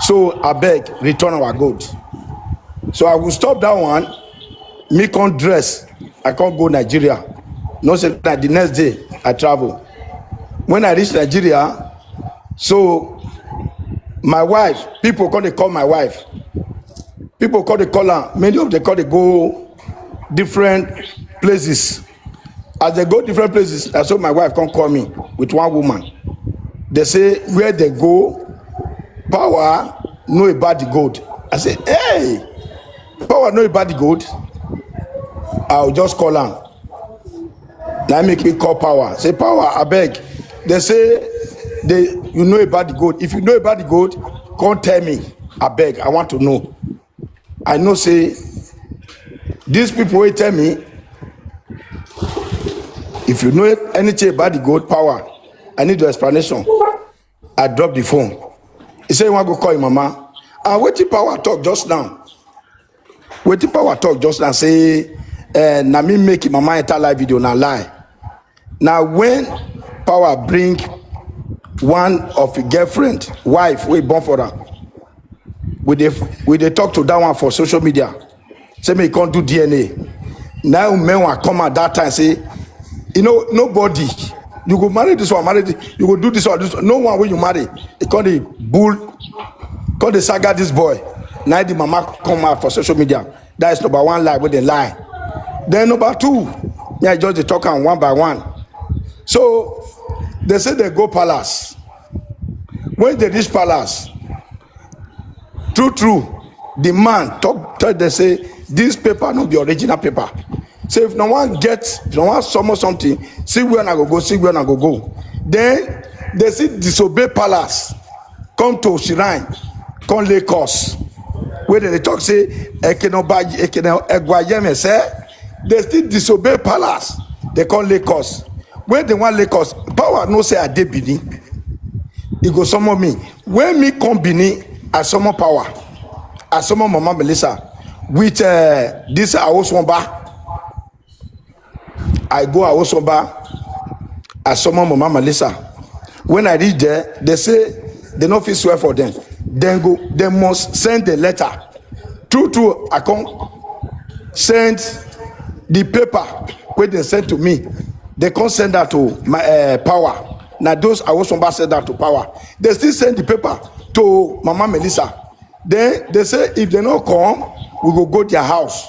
So abeg, return our gold. So I will stop that one. Me come dress, I come go Nigeria. No say na the next day I travel. When I reach Nigeria, so my wife, people come dey call my wife. People come dey call am. Many of them come dey go different places. As they go different places, na so my wife come call me with one woman. They say where they go, power no about the gold. I say, hey, power no about the gold. I'll just call am. That make me call power. Say, power, abeg. They say they, you know about the gold. If you know about the gold, come tell me. Abeg, I want to know. I know say these people wey tell me, if you know anything about the gold, power, I need your explanation. I drop the phone. He say he wan go call him mama. And wetin power talk just now? Wetin power talk just now say, eh, na me make him mama enter live video, na lie. Now when power bring one of him girlfriend, wife wey born for am, we dey, we dey talk to that one for social media. Say make he come do D N A. Now men wan come at that time say, you know, nobody. You go marry this one, marry this, you go do this one, this one. No one wey you marry, e come dey bull, come dey saga this boy. Now the mama come out for social media. That is number one lie wey they lie. Then number two, me I just dey talk am one by one. So they say they go palace. When they reach palace, true true, the man talk, tell them say this paper no be original paper. Say if no one get, if no one summon something, see where I go go, see where I go go. Then they see disobey palace, come to shrine, come lay curse. Wey dem dey talk say, "Ekene ba, ekene egwa yeme," say they still disobey palace, they come lay curse. When they wan lay curse, power no say I dey Benin. E go summon me. When me come Benin, I summon power. I summon Mama Melissa with, uh, this Awoswamba. I go Awoswamba. I summon Mama Melissa. When I reach there, they say they no fit swear for them. Then go, they must send the letter. True true, I come send the paper wey they send to me. They come send that to my, uh, power. Now those Awoswamba send that to power. They still send the paper to Mama Melissa. Then they say if they no come, we go go their house.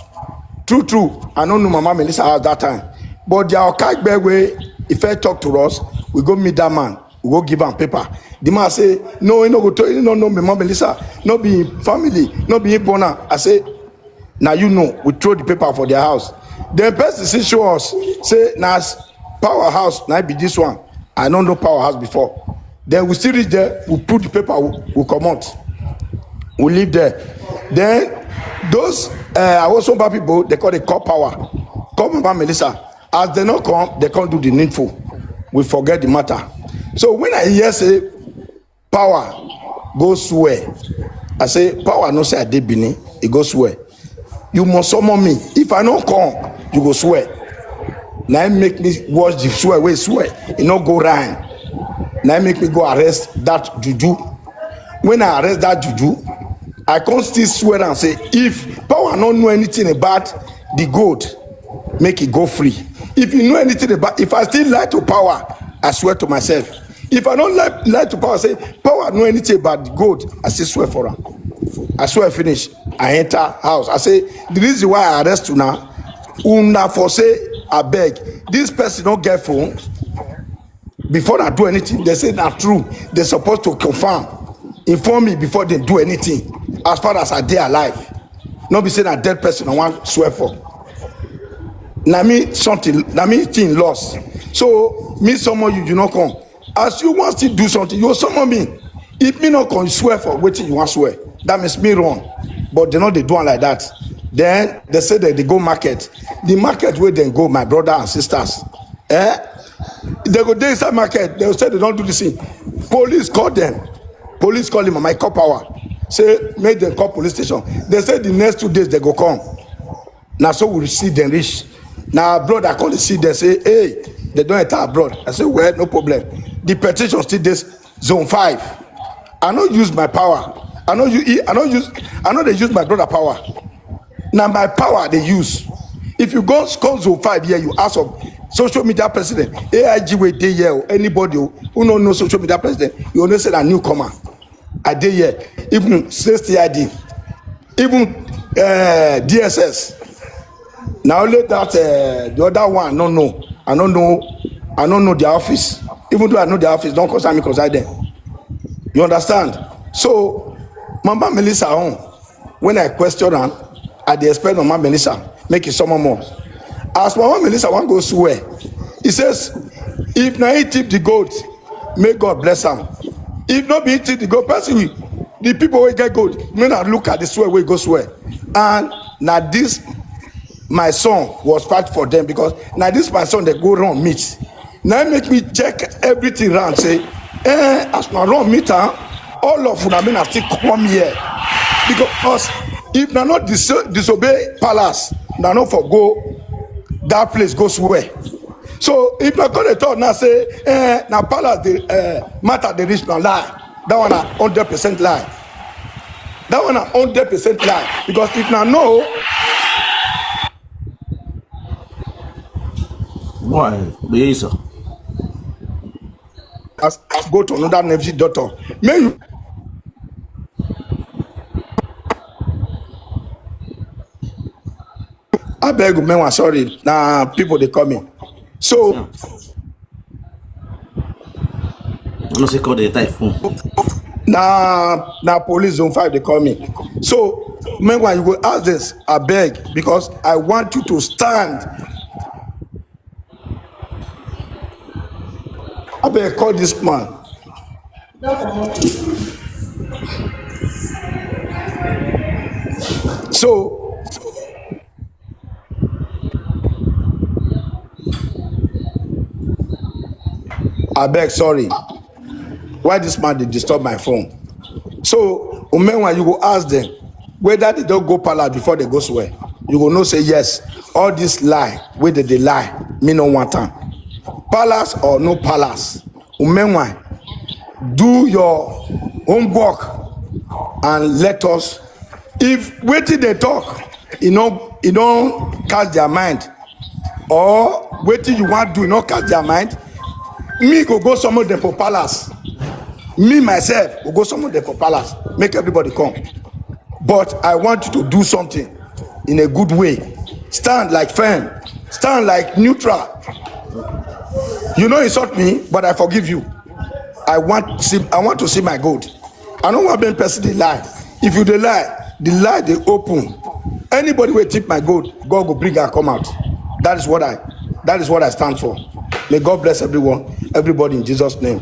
True true, I no know Mama Melissa house that time. But their Okagbe wey he first talk to us, we go meet that man, we go give am paper. The man say, no, he no go tell, he no know Mama Melissa, no be him family, no be him born am. I say, now you know, we throw the paper for their house. Then person still show us, say, na powerhouse, na be this one. I no know powerhouse before. Then we still reach there, we put the paper, we, we comot. We leave there. Then those, uh, Awoswamba people, they call, they call power. Come, Mama Melissa. As they no come, they come do the needful. We forget the matter. So when I hear say power go swear, I say, power no say I dey Benin, e go swear. You must summon me. If I no come, you go swear. Na him make me watch the swear wey swear, e no go rhyme. Na him make me go arrest that juju. When I arrest that juju, I come still swear and say, if power no know anything about the gold, make e go free. If you know anything about, if I still lie to power, I swear to myself. If I no lie, lie to power, say power know anything about the gold, I still swear for am. I swear finish. I enter house. I say, the reason why I arrest una, una for say, abeg, this person no get phone. Before I do anything, they say na true. They supposed to confirm, inform me before they do anything. As far as I dey alive, no be say na dead person I wan swear for. Na me something, na me thing lost. So me summon you, you no come. As you wan still do something, you summon me. If me no come swear for wetin you wan swear, that means me wrong. But they no dey do am like that. Then they say that they go market. The market where they go, my brother and sisters, eh? They go dey inside market. They say they don't do this thing. Police call them. Police call him, my call power. Say make them call police station. They say the next two days they go come. Now so we see them reach. Now abroad I call the see them say, hey, they don't enter abroad. I say, well, no problem. The petition still this zone five. I no use my power. I no use I no use I no dey use my brother power. Now my power they use. If you go come zone five here, you ask of social media president, A I G wey dey here, or anybody who no know social media president, you only say a newcomer. I dey here. Even say C I D, even uh, D S S. Now only that uh, the other one, no, no, I don't know, I don't know their office. Even though I know their office, don't concern me, concern them. You understand? So, Mama Melissa own, when I question her, I dey expect Mama Melissa make it someone more. As Mama Melissa wan go swear, he says, if na he tip the goat, may God bless am. If no be he tip the goat, person we, the people wey get goat, may na look at the swear wey go swear. And na this my son was fight for them, because na this my son they go run meet. Now make me check everything round, say, eh, as my run meet am, all of una may na still come here. Because if na not dis disobey palace, na not for go that place go swear. So if na come dey talk now say, eh, na palace the uh, matter dey reach, na lie. That one na hundred percent lie. That one na hundred percent lie. Because if na no, Why? Yes, sir. As go to another N F C doctor. May you. I beg you, man. Sorry. Now people they call me. So. I know say call the type phone. Now, now police zone five they call me. So meanwhile, you go ask this, I beg, because I want you to stand. I beg, call this man. So I beg, sorry. Why this man dey disturb my phone? So Umenwa, you go ask them whether they don't go palace before they go swear. You go know say yes. All this lie, where they, they lie, me no want time. Palace or no palace, Umenwa, do your homework and let us. If wetin they talk, you know, you don't catch their mind, or wetin you want do, you not catch their mind. Me go go summon them for palace. Me myself go go summon them for palace. Make everybody come. But I want you to do something in a good way. Stand like firm. Stand like neutral. You know insult me, but I forgive you. I want see, I want to see my gold. I don't want being person they lie. If you they lie, the lie they open. Anybody will tip my gold, God will bring her come out. That is what I that is what I stand for. May God bless everyone, everybody in Jesus' name.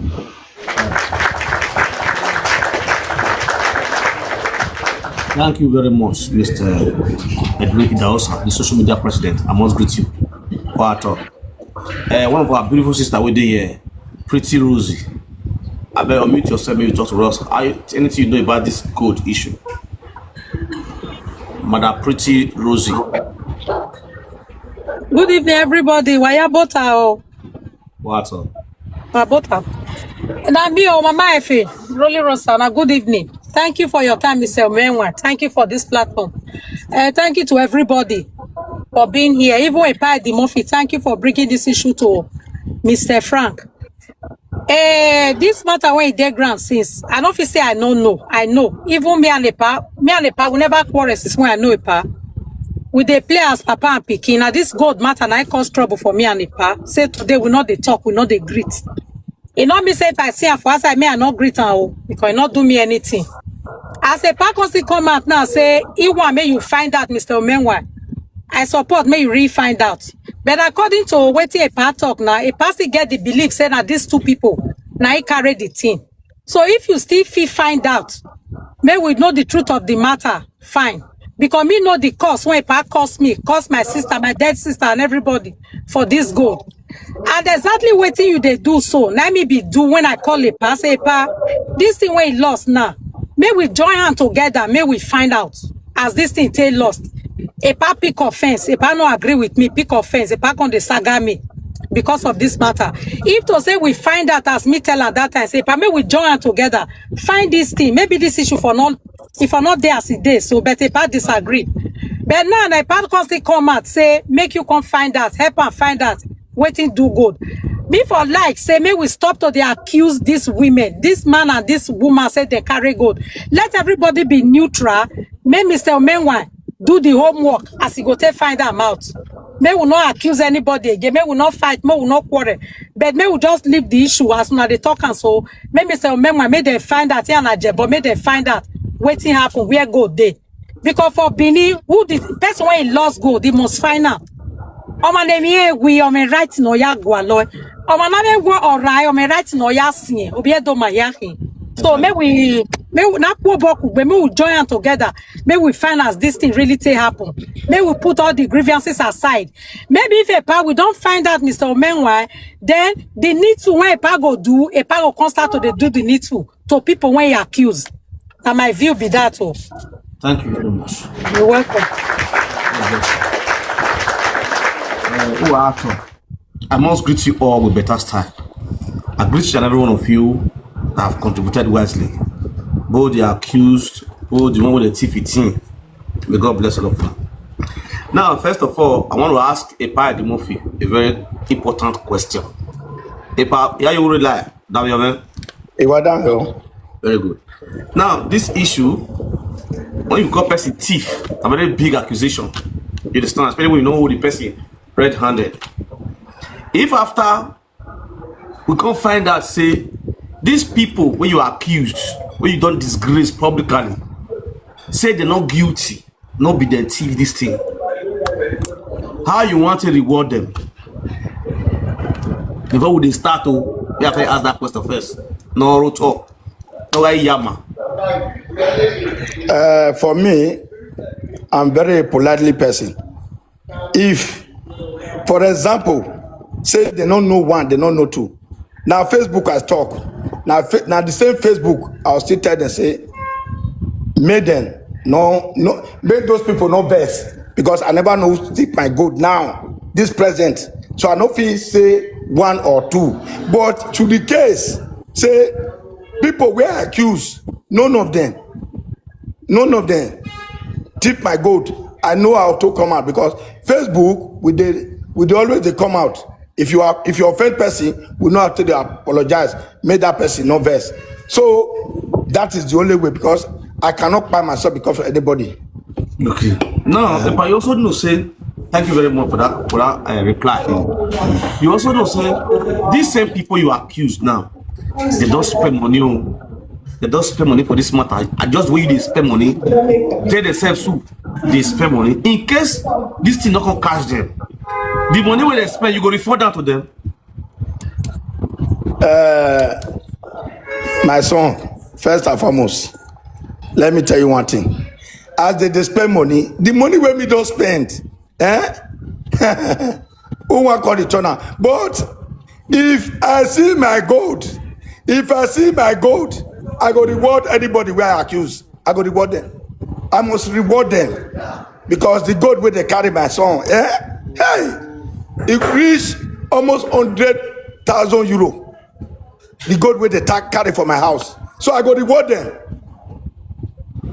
Thank you very much, Mister Edwin Idaosa, the social media president. I must greet you. Quite all. Uh, one of our beautiful sister with the uh, pretty Rosie. I bet unmute yourself, maybe talk to us. Are you, anything you know about this code issue? Madam Pretty Rosie. Good evening, everybody. Waya bota o. What's up? Waya bota. Na me o, Mama Efe, Rolly Rosa. Na good evening. Thank you for your time, Mister Omenwa. Thank you for this platform. Uh, thank you to everybody for being here. Even Epa Edimofi, thank you for bringing this issue to Mister Frank. Eh, this matter wey e dey ground since, I no fit say I no know. I know. Even me and Epa, me and Epa, we never quarrel since when I know Epa. We dey play as papa and pikin. Na this gold matter na e cause trouble for me and Epa. Say today we no dey talk, we no dey greet. E no mean say if I see am for outside, me I no greet am o, because e no do me anything. As Epa come still come out now say he want make you find out, Mister Omenwa. I support make you really find out. But according to wetin Epa talk now, Epa still get the belief say na these two people na he carry the thing. So if you still fit find out, may we know the truth of the matter, fine. Because me know the cause when Epa cause me, cause my sister, my dead sister, and everybody for this gold. And exactly wetin you dey do so, na me be do when I call Epa, say, "Epa, this thing wey you lost now, may we join hand together, may we find out as this thing take lost." Epa pick offense, Epa no agree with me, pick offense, Epa come dey saga me because of this matter. If to say we find out as me tell her that time, say, "Epa, may we join hand together, find this thing, maybe this issue for not, if I not there as it dey." So, but Epa disagree. But now, na Epa come still come out, say, "Make you come find out, help am find out wetin do gold." Me for like say, may we stop to dey accuse these women, this man and this woman say they carry gold. Let everybody be neutral. May Mister Omenwa do the homework as he go take find am out. May we not accuse anybody again. May we not fight. May we not quarrel. But may we just leave the issue as una dey talk am so. May Mister Omenwa, may they find out here and Ajebo, may they find out wetin happen, where gold dey. Because for Benin, who the person wey lost gold, they must find am. Ọmọ na mi ewi, ọmọ right no ya gwa lo. Ọmọ na mi gwa orai, ọmọ right no ya sin. Obi edo ma ya hin. So may we, may we na kwo boku, may we join am together. May we find as this thing really take happen. May we put all the grievances aside. Maybe if Epa, we don't find out Mister Omenwa, then the needful when Epa go do, Epa go come start to dey do the needful to people when he accuse. Na my view be that. Oh, Thank you very much. You're welcome. Uh, who are at- I must greet you all with better style. I greet each and every one of you that have contributed wisely. Both the accused, both the one with the T fifteen. May God bless all of you. Now, first of all, I want to ask Epa Edimofi a very important question. Epa, yeah, you will rely. Damn, man. Ìwà dáhùn o. Very good. Now, this issue, when you call person thief, a very big accusation. You understand? Especially when you know who the person red-handed. If after we come find out, say, these people when you accused, when you don't disgrace publicly, say they're not guilty, not be the thief this thing. How you want to reward them? Before we dey start, oh, we have to ask that question first. No road talk. No way, yama. Uh, for me, I'm very politely person. If, for example, say they don't know one, they don't know two. Now Facebook has talk. Now, fa- now the same Facebook, I'll still tell them say, make them no no make those people no vex because I never know who thief my gold now this present. So I no fit say one or two. But to the case, say people were accused, none of them, none of them thief my gold. I know how to come out because Facebook, we dey we dey always dey come out. If you are if you offend person, we know how to dey apologize, make that person no vex. So that is the only way because I cannot buy myself because of anybody. Okay. Now, Epa, you also know say, thank you very much for that for that uh, reply. You also know say these same people you accuse now, they don't spend money. Oh. They don't spend money for this matter. I just way they spend money. They themselves too. They spend money in case this thing not gonna catch them. The money where they spend, you go refund that to them. Uh, my son, first and foremost, let me tell you one thing. As they dey spend money, the money wey me don spend, eh? Who wan call the channel? But if I see my gold, if I see my gold, I go reward anybody wey I accuse. I go reward them. I must reward them because the gold wey they carry my son, eh? Hey, it reach almost hundred thousand euro. The gold wey they ta- carry for my house. So I go reward them.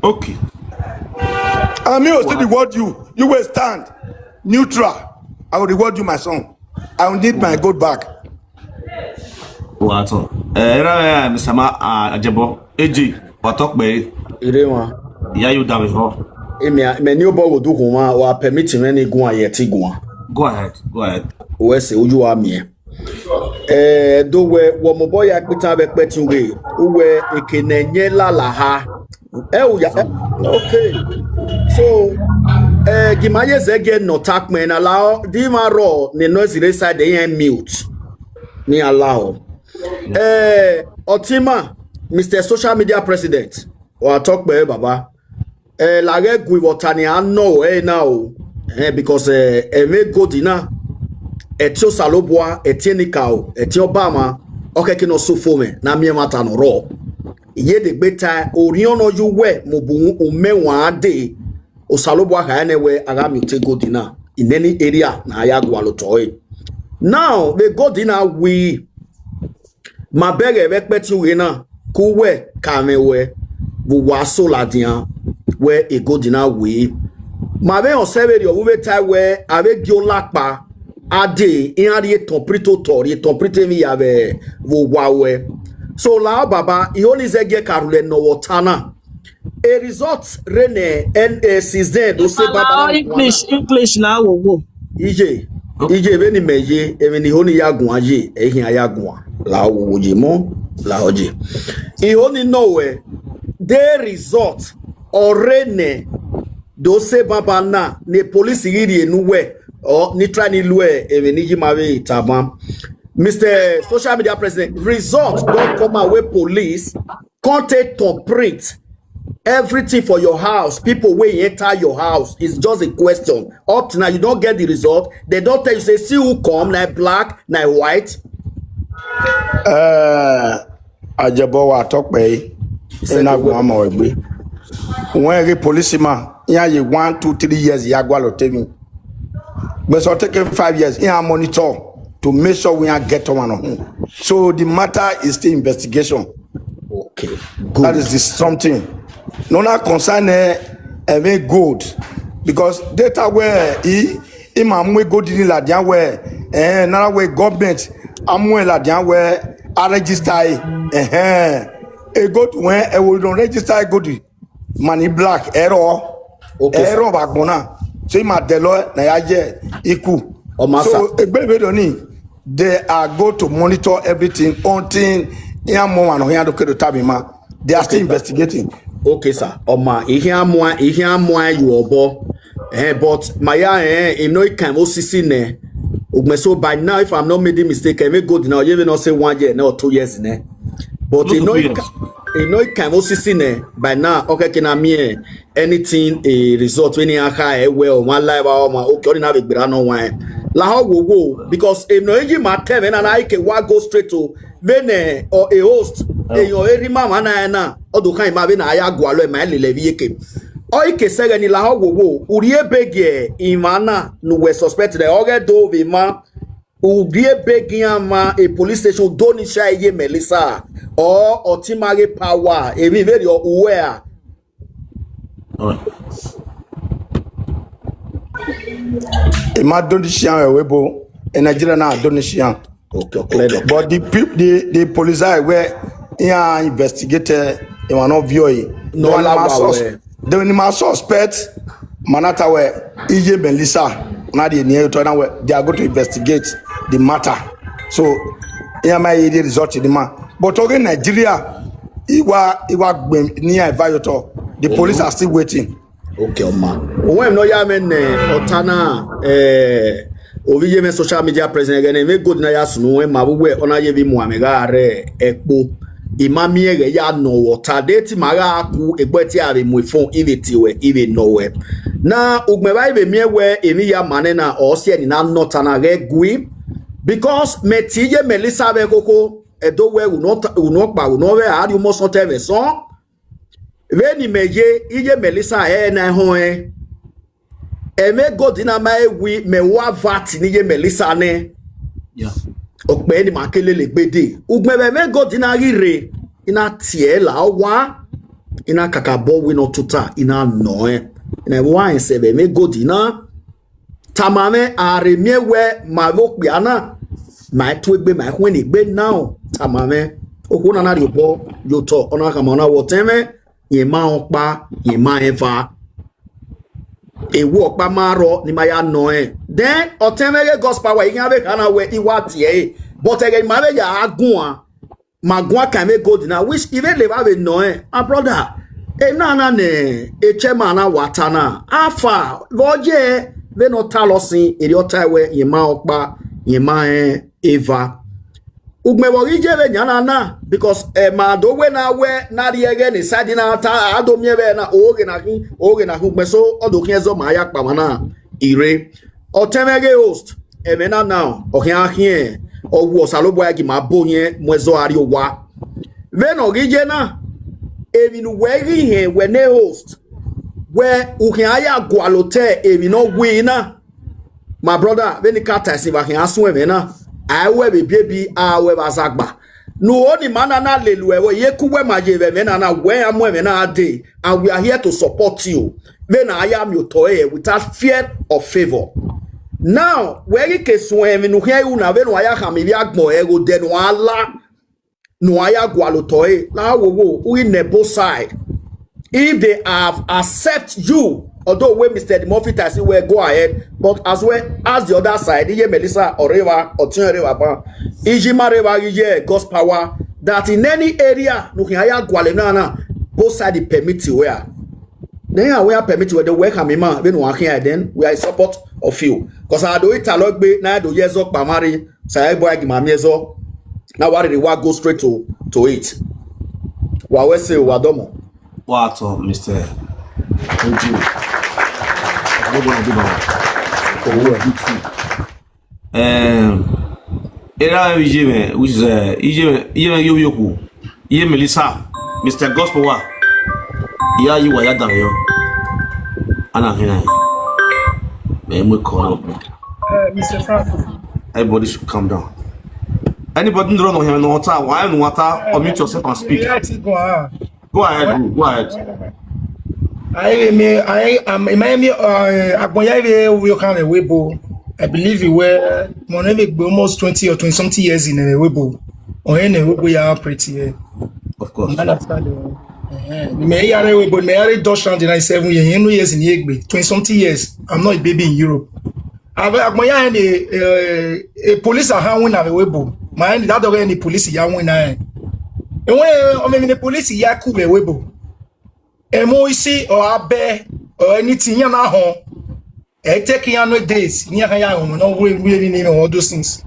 Okay. And me will still reward you. You will stand neutral. I will reward you, my son. I will need my gold back. Wato, eh, era ya misama a ajebo eji watok be Ire wan. Ya you down ho. Emi a me ni obo wo du kun wa wa permit me ni gun aye ti gun. Go ahead, go ahead. We se oju wa mi. Eh, do we wo mo boya pitan be petin we. Uwe ekene nye la la ha. Eh, o ya. Eh, okay. So, eh, gimaye zege no tak me na la di ma ro ni no zire side yen mute. Ni allow. Eh, Otima, Mister Social Media President, or I talk by Baba. Eh, la regui watani ano eh now. Eh, because eh, eme godina. Etio salobua, etio nikao, etio bama. Okay, kino sufome, na mi mata no ro. Ye de beta, oriono yuwe, mubu umewa de. Osalobua ha ene we aga mi te godina. In any area, na ya gwalo toy. Now, the godina we, ma bere we peti we na, ku we, ka me we, bu wa so la dia, we e godina we. Ma be on sebe ri o we tai we, ave gi olapa, ade, in ari e ton prito tori, e ton prite mi ya ve, vo wa we. So la baba, i oni ze ge karule no wotana. A result rene and uh, since then, do se baba. English, English la wo wo. Ije, ije be ni meje, even the only yagun aje, ehin ayagun. La wo wo je mo, la oje. I only know where the result or rene, do se baba na, ne police iri enu we, or ni try ni lue, even ni jima we itaban. Mister Social Media President, result don't come out where police can't take to print everything for your house. People wey enter your house is just a question. Up to now, you don't get the result. They don't tell you, say, see who come, like black, like white. Uh, Ajabo wa talk by. Ina go ama egbe. When a policeman, yeah, you one, two, three years, ya gwalo temi. But so taking five years, yeah, monitor to make sure we are get on. So the matter is still investigation. Okay, That is the something. No na concern eh, eh, very good because data where he him amwe good in la dia where eh na where government amwe la dia where a register eh eh e good when e will don register e good money black error Okay, sir. Error ba gbona so him a delo na ya je iku Ọmọ so egbe be do ni they are go to monitor everything until ya mo wa no ya do kedo tabi ma they are still investigating. Okay, sir. Oma, ihe amwa, ihe amwa you obo. Eh, but my ya eh, you know, it can O C C ne. Ugme so by now, if I'm not making mistake, I may go now. You even not say one year, no two years ne. But you know, it can, you know, it can O C C ne by now. Okay, can I mean anything a result when you are high well one live hour man. Okay, only have a bit no wine. La how wo wo because if no you ma tell me and I can wa go straight to vene or a host eyan eri ma ma na na odo kan ma be na aya gwa lo ma le le bi yeke o ike sege ni la ho wo wo uri ebege imana nu we suspect de oge do be ma uri ebege ama a police station do ni sha ye Melissa or otimage power e bi very or where Ima doni shian ewe bo e Nigeria na doni shian. Okay, okay. But the peop- the the police are where yeah investigate e wan no view e. No, They la ma wa sus- we. They ni ma suspect manata we iye Melissa na the near to na we they are going to investigate the matter. So yeah my the result in the man. But okay Nigeria iwa iwa gbe ni evayoto. The police are still waiting. Okay, oma. Owe no ya me ne otana eh ovi ye me social media present again me good na ya sunu we ma we ona ye bi mu ame ga re epo. Imami ege ya no water de ti ma ga ku egbe ti ave mu phone ive ti we ive no we. Na ugme ba ive mi we emi ya mane na o si eni na no tana ge gui because me ti ye Melissa ve koko edo we uno uno pa uno ve ari mo so te ve so. Veni me ye iye Melissa e na ho e. Eme godina ma ewi me wa vati ni ye Melissa ne. Yeah. Okpe ni ma kelele gbede. Ugbe me me godina gire ina tie la wa ina kakabo we no tuta ina no e. Ina wa en se be me godina tamame are mi we ma vo piana ma tu egbe ma hwe ni gbe now tamame oku na na ri obo yo to ona ka ma ona wo teme ye ma opa ye ma eva ewu opa ma ro ni ma ya no e then oteme ge gospel wa ihe ave kana we iwa tie e but ege ma ve ya agun a ma gwa ka me gold na which even le ba be no eh a brother e na na ne e che ma na wata na afa voje ve no ta lo sin eri ota we ye ma opa ye ma eh eva Ugbe wo ri je vbe nia na na, because eh, ma do we na we na ri eghe ni side na ta a do mie vbe na o ghe na hu, o ghe na hu gbe so o do khin ezo ma ya kpa ma na ire. O te mẹ ghe host, ẹmwẹ na na, ọ khian khiẹn, ọ wu Osanobua gi ma bo yẹn mu ẹzọ a rrie owa. Vbene ọ ghi ye na, emwi ne uwẹ ghi hẹn wẹ ne host, wẹ u khian ya gualọ otọ emwi ne ọ wiri na. My brother, vbene I ka ta ẹse vbe a khian suẹn mwẹ na, a i ru ẹvbo ebiebi, a ru ẹvbo azagba. Ne u ho ni ima na na lele uẹ vbe iye ku uwẹ ma ye vbe ẹmwẹ na na, wẹ ya mu ẹmwẹ na dee, and we are here to support you. Vbene a ya miotọ ẹre without fear or favour. Now, wẹ ghi ke suẹn emwi ne u khian ru na, vbene uwa ya khama ivbi agbọn ẹre ghe odẹ ne uwa la, ne uwa ya gualọ otọ ẹre, la wo wo, u ghi nẹ both side. If they have accept you, although wey Mister Edmofit, I say, well, go ahead, but as well as the other side, Iye Melissa ọ rre evba, Ọtiọnrẹn rre evba ban, Ijima rre evba ghi ye God's power, that in any area ne u khian ya gualọ na na, both side permit wẹ a. Then iran wẹ a permit wẹ, then wẹ khama ima vbene uwa khian, then we are in support of you. 'Cause a do italọ egbe na do ye ẹzọ kpa mwa rre, Osanobua gi ma miẹn ẹzọ, na wa rere wa go straight to, to it. Wa wẹ se o, wa dọmọ. Wa tọ, Mister Ojo. What gonna do now? Oh, a big thing. Um, era iye mwẹ, which is uh, iye mwẹ, iye mwẹ yo yo ku, Iye Melissa, Mister Gospel wa, ya yi wa ya da yo. Ana hina. Me mo call up. Uh, Mister Frank. Everybody should calm down. Anybody don't know him no water. Why no water? Unmute yourself and speak. Yeah, I think, uh, Go ahead, bro. Go ahead. I me I am I me uh, Agbon ya we we can we bo. I believe you were Moneve almost twenty or twenty something years in a Weibo. Or in a Weibo ya pretty. Eh. Of course. You understand? Eh, me ya re Weibo, me ya re Dutch land in seven years, you know, years in Yegbe, twenty something years. I'm not a baby in Europe. Agbon ya ni, eh, a police a ha win na Weibo. Ma ni that dog ni police ya win na. Enwe o me ni police ya ku Weibo. Emo isi or abe or anything ya na ho. E take ya no days. Ni ha ya ho no we we ni all those things.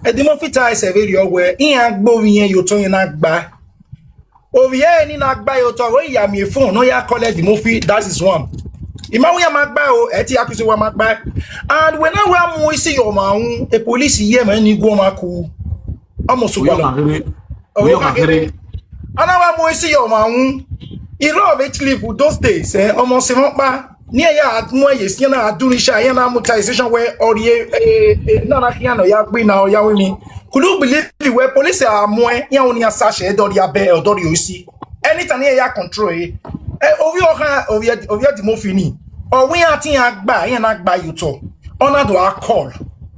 Edimofit I say very well. In agbo wi yen yo to yen na gba. Ovie ni na gba yo to, we ya mi phone, no ya call Edimofit, that is one. Ima we ya ma gba o, e ti accuse wa ma gba. And when I wa mu isi yo ma un, a police ye ma ni go ma ku. Almost Oyo one. Kakere. Oyo Oyo Kakere. Kakere. And I wa mu isi yo ma un. Iro of it live with those days, eh, almost a month back. Near ya at more yes, you know, I do this, you know, amortization where or ye, eh, eh, no, no, you know, ya, we now, ya, we me. Could you believe it? Where police are more, ya, only a sachet, or ya bear, or you see. Anytime here, ya control, eh. Eh, ovi oha, ovi, ovi di mo fini. Or we are tin agba, ya na agba you to. Ona do a call.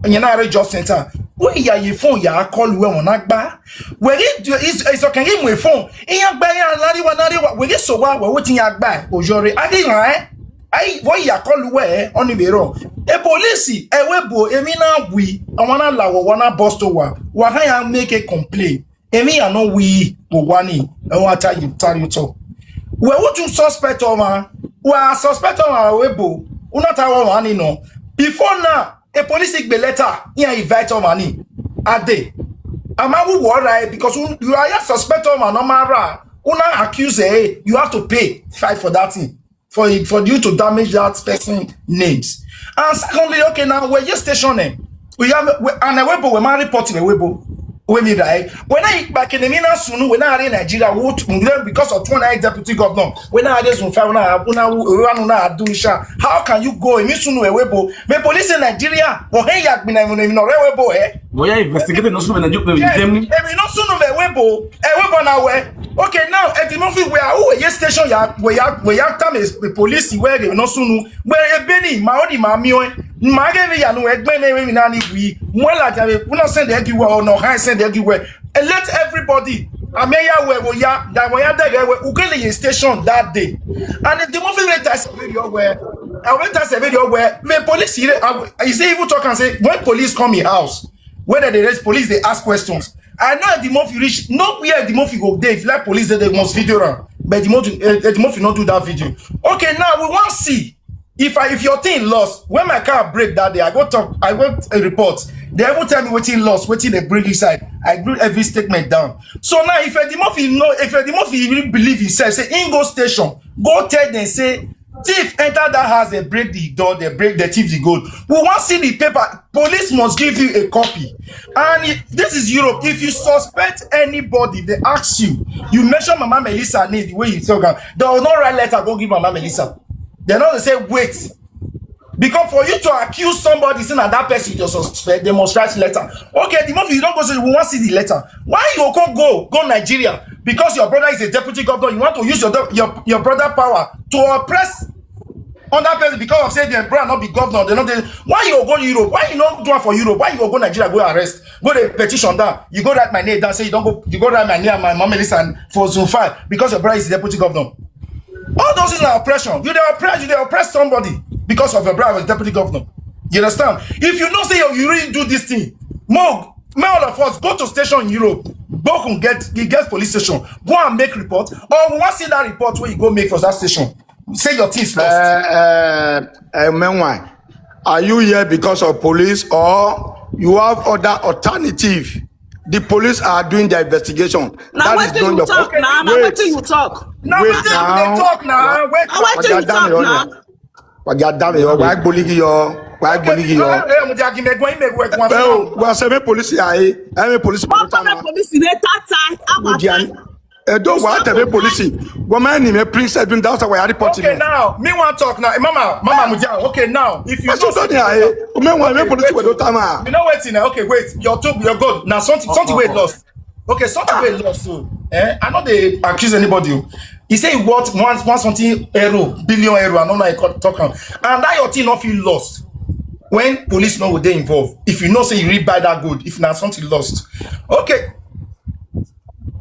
And you na reach your center. We ya ye phone, ya call, we won agba. Where it is, is okay, him with phone. In your bay, and Lariwa, Lariwa, where you so what, what in your bay, or your, I didn't, eh? Ai, why ya call we on the road? A police, a webo, a mina we, I wanna la, wanna bust over. Why I make a complaint? A me, I know we, but one, I want to tell you, tell you to. Well, what you suspect, Oma? Well, I suspect, Oma, webo, who not our one, you know. Before now, a police take the letter, he invite Oma ni. A day. Am I who what, right? Because you are a suspect, Oma, no matter. Who not accuse, eh? You have to pay, fight for that thing. For it, for you to damage that person names. And secondly, okay, now we're just stationing. We have we, and a webo, we man report in a webo. We me right. When I back in the mina sunu, when I in Nigeria, what because of twenty deputy governor, when I just una una una do isha. How can you go? Emi sunu a webo. Me police in Nigeria, or hey yak bina no webo, eh? We are investigating no sunu na jupe with them. Emi no sunu me webo. E webo na we. Okay, now Edimofit, we are who a station ya, we ya we ya time is the police where they no sunu. Where a beni, ma odi ma mi we. Ma ge we ya no egbe ne we na ni we. Mo la ja we, we no send everywhere or no high send everywhere. And let everybody, I mean, ya we we ya that we ya there we ukele ye station that day. And Edimofit later say we your way. I went to say we your way. The police here, I say even talk and say when police come in house, whether they raise police, they ask questions. I know Edimofit reach nowhere. Edimofit go there. If like police, they must video am. But Edimofit, Edimofit not do that video. Okay, now we want see if I if your thing lost. When my car break that day, I go talk. I go a report. They even tell me wetin lost, wetin they bring inside. I wrote every statement down. So now, if Eddie Murphy know, if Eddie Murphy really believe himself, say, "In go station, go tell them, say, thief enter that house, they break the door, they break, they thief the gold." We want see the paper. Police must give you a copy. And if, this is Europe. If you suspect anybody, they ask you. You mention Mama Melissa name the way you talk am. They will not write letter go give Mama Melissa. They no say, "Wait." Because for you to accuse somebody, say na that person you suspect, they must write letter. Okay, the moment you don't go say, "We want see the letter." Why you go, go, go Nigeria? Because your brother is a deputy governor, you want to use your, your, your brother power to oppress other person because of say their brother not be governor. They not dey. Why you go Europe? Why you not do am for Europe? Why you go Nigeria, go arrest, go the petition down? You go write my name down, say you don't go, you go write my name and my Mama Melissa and for Zone five because your brother is the deputy governor. All those things are oppression. You dey oppress, you dey oppress somebody because of your brother was deputy governor. You understand? If you know say you, you really do this thing, Mo, may all of us go to station in Europe, go and get, you get police station, go and make report, or we want see that report where you go make for that station. Say your things lost. Uh, uh, uh, Menwai, are you here because of police or you have other alternative? The police are doing their investigation. Now, That is wetin not you your talk? Now, now Wait, wetin you talk? Now wait we dey now. Talk now. Wait. Now, wetin you Wàá dá mi talk ọ̀nà. now? Wàá dá mi ọ̀nà. Wàá gbólígì yọ. Wàá gbólígì yọ. Eh, eh, mo jẹ́ akínmẹ́gbọ́n, ìmẹ̀gbọ́n ẹ̀gbọ́n Ẹ o, wàá sẹ́mi police yà é. Ẹ mi police Wọ́n pẹ̀lú tọ́lẹ̀ táwọn. polisi ní tata. Mo di ani. Ẹ dó wàá tẹ̀lé police. Wọ́n máa ń nìyẹn print seven thousand wàá report Okay, mi. Now me want talk now. Mama, Mama Mudia. Okay, now if you Ẹ tún tó ní àyè. Ọmọ ẹ̀wọ̀n mi police pẹ̀lú táwọn. You know wetin? Okay, wait. Your top, your God. Now something, something wey lost. Okay, something wey lost. So, eh, I no dey accuse anybody. O. He say he worth one, one something euro, billion euro. I no know how he call, talk am. And that your thing no fit lost when police no go dey involved. If you know say you really buy that gold, if na something lost. Okay.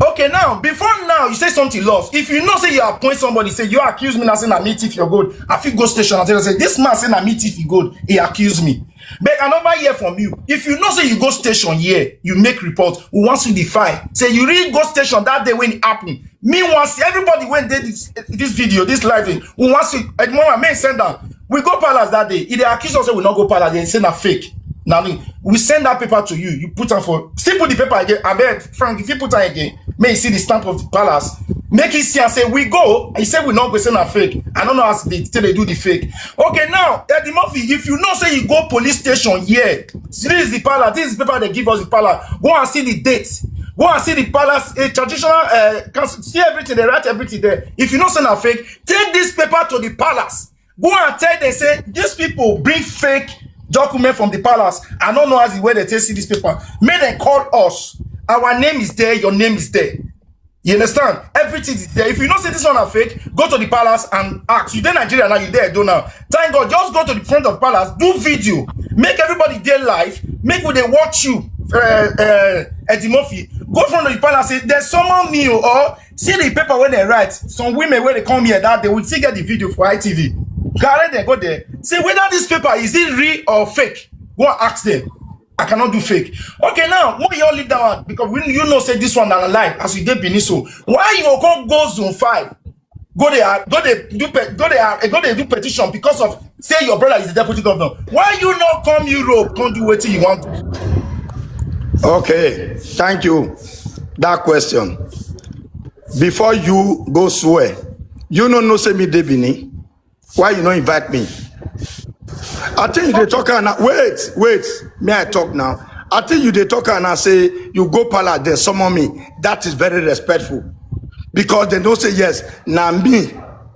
Okay, now before now you say something lost. If you know say you appoint somebody, say you accuse me now, say na me thief your gold. I fit go station and tell you say this man say na me thief him gold. He accuse me. But I never hear from you. If you know say you go station here, you make report. We want see the file. Say you really go station that day when it happen. Me want see everybody when dey this, this video, this live thing. We want see Edmond may send am. We go palace that day. If they accuse us say we not go palace, they say na fake. Now me, we send that paper to you. You put am for, still put the paper again. I beg Frank, if you put am again, may you see the stamp of the palace. Make it see and say we go. He say we not go say na fake. I don't know as they still they do the fake. Okay, now Eddie Murphy, if you know say you go police station here, see, this is the palace. This is the paper they give us the palace. Go and see the dates. Go and see the palace. A traditional uh, council. See everything. They write everything there. If you know say na fake, take this paper to the palace. Go and tell them say these people bring fake document from the palace. I don't know as the way they take see this paper. May they call us. Our name is there. Your name is there. You understand? Everything is there. If you know say this one are fake, go to the palace and ask. You dey Nigeria now, you dey Edo now. Thank God, just go to the front of palace, do video, make everybody dey live, make we dey watch you, uh, uh, Eddie Murphy. Go front of the palace, say, "They summon me," o, or see the paper wey they write. Some women wey they come here that day, we still get the video for I T V. Carry them go there. Say whether this paper is it real or fake. Go and ask them. I cannot do fake. Okay, now, why you all leave that one? Because we, you know say this one na lie as we dey Benin so. Why you go go Zone five? Go there, go there do pe- go there, go there do petition because of say your brother is the deputy governor. Why you not come Europe, come do wetin you want? Okay, thank you. That question. Before you go swear, you no know say me dey Benin. Why you no invite me? I think you dey talk and wait, wait. May I talk now? I think you dey talk and say you go palace, they summon me. That is very respectful because they don't say yes. Now me,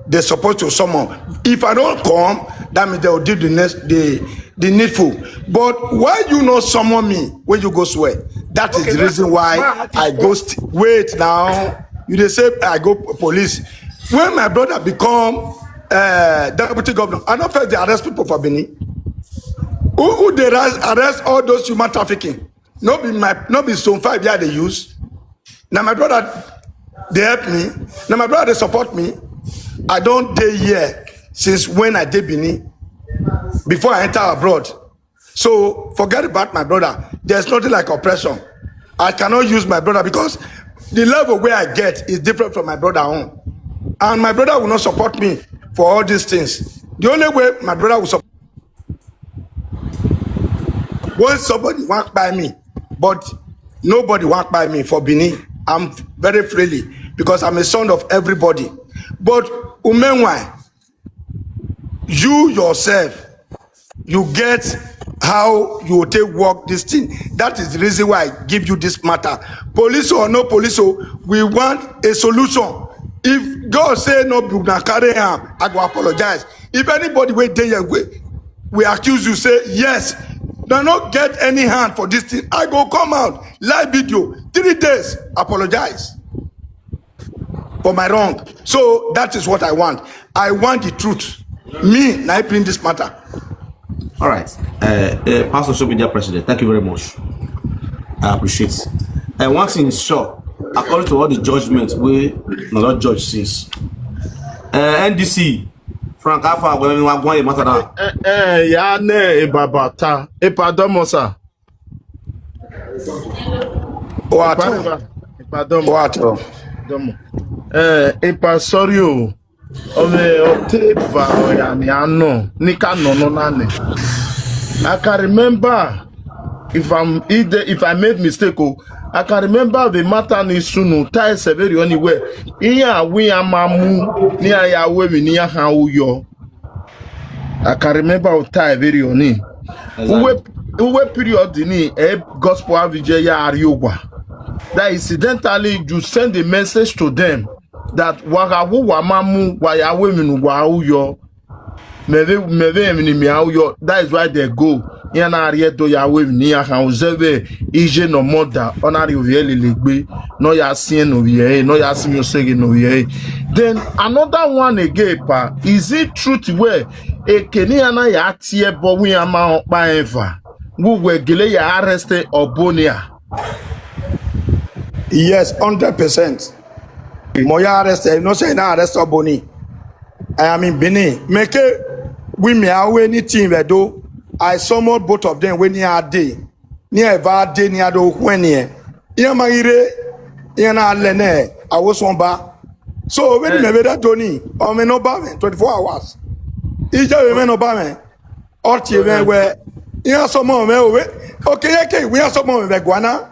they supposed to summon. If I don't come, that means they will do the next the the needful. But why you not summon me when you go swear? That is Okay, the but- reason why but- I go. St- wait now. You dey say I go p- police. When my brother become uh, deputy governor, I don't first they arrest people for Benin. Who who they arrest, arrest all those human trafficking? No be my no be Zone five yeah they use. Now my brother they help me. Now my brother they support me. I don't dey here since when I dey Benin. Before I enter abroad. So forget about my brother. There's nothing like oppression. I cannot use my brother because the level where I get is different from my brother own. And my brother will not support me for all these things. The only way my brother will support when somebody want buy me, but Nobody wan kpai me for Benin. I'm very freely because I'm a son of everybody. But Umenwa, you yourself, you get how you take work this thing. That is the reason why I give you this matter. Police or no police, oh, we want a solution. If God say no, be una carry am, I go apologize. If anybody wey dey here, we, we accuse you, say yes, they no get any hand for this thing, I go come out, live video, three days, apologize for my wrong. So that is what I want. I want the truth. Me, na I bring this matter. All right. Uh, uh, Pastor Social Media President, thank you very much. I appreciate. And one thing is sure, according to all the judgments we not judge since, uh, N D C, Frank Afua, when we were going matter now. Eh, eh, ya ne, e baba ta, e pardon mo sa. What? Pardon, e pardon mo. What? Pardon mo. Eh, e pa sorry o. Ome o te ba o ya ni ano, ni ka no no na ne. I can remember if I'm if, the, if I made mistake, oh, I can remember the matter ni sunu tai severi oni we. Iya we amamu ni aya we mi ni ya ha uyo. I can remember o tai very oni. Uwe uwe period ni e gospel avije ya ariogwa. That incidentally you send a message to them that wagawu wamamu wayawe minu wa uyo. Meve meve mini mi uyo. That is why they go. Yana ariedo yawe ni ya ha uzeve ije no moda onari oviele legbe. No ya sien no vie, no ya simi osege no vie. Then another one again pa, is it truth where e keni ana ya tie bo wi ama okpa eva? Wu we gele ya arrest Obonia. Yes, hundred percent. Mo ya arrest, you know say na arrest Oboni. I am in Benin. Make we me away anything we do. I summoned both of them when he had day. Ni eva de ni ado hwenie. Iya ma ire, iya na lene, awosomba. So when me be that doni, o me no ba me twenty-four hours. Ije we me no ba me. Oti we we. Iya so mo me we. Okay, okay, we are so mo me guana.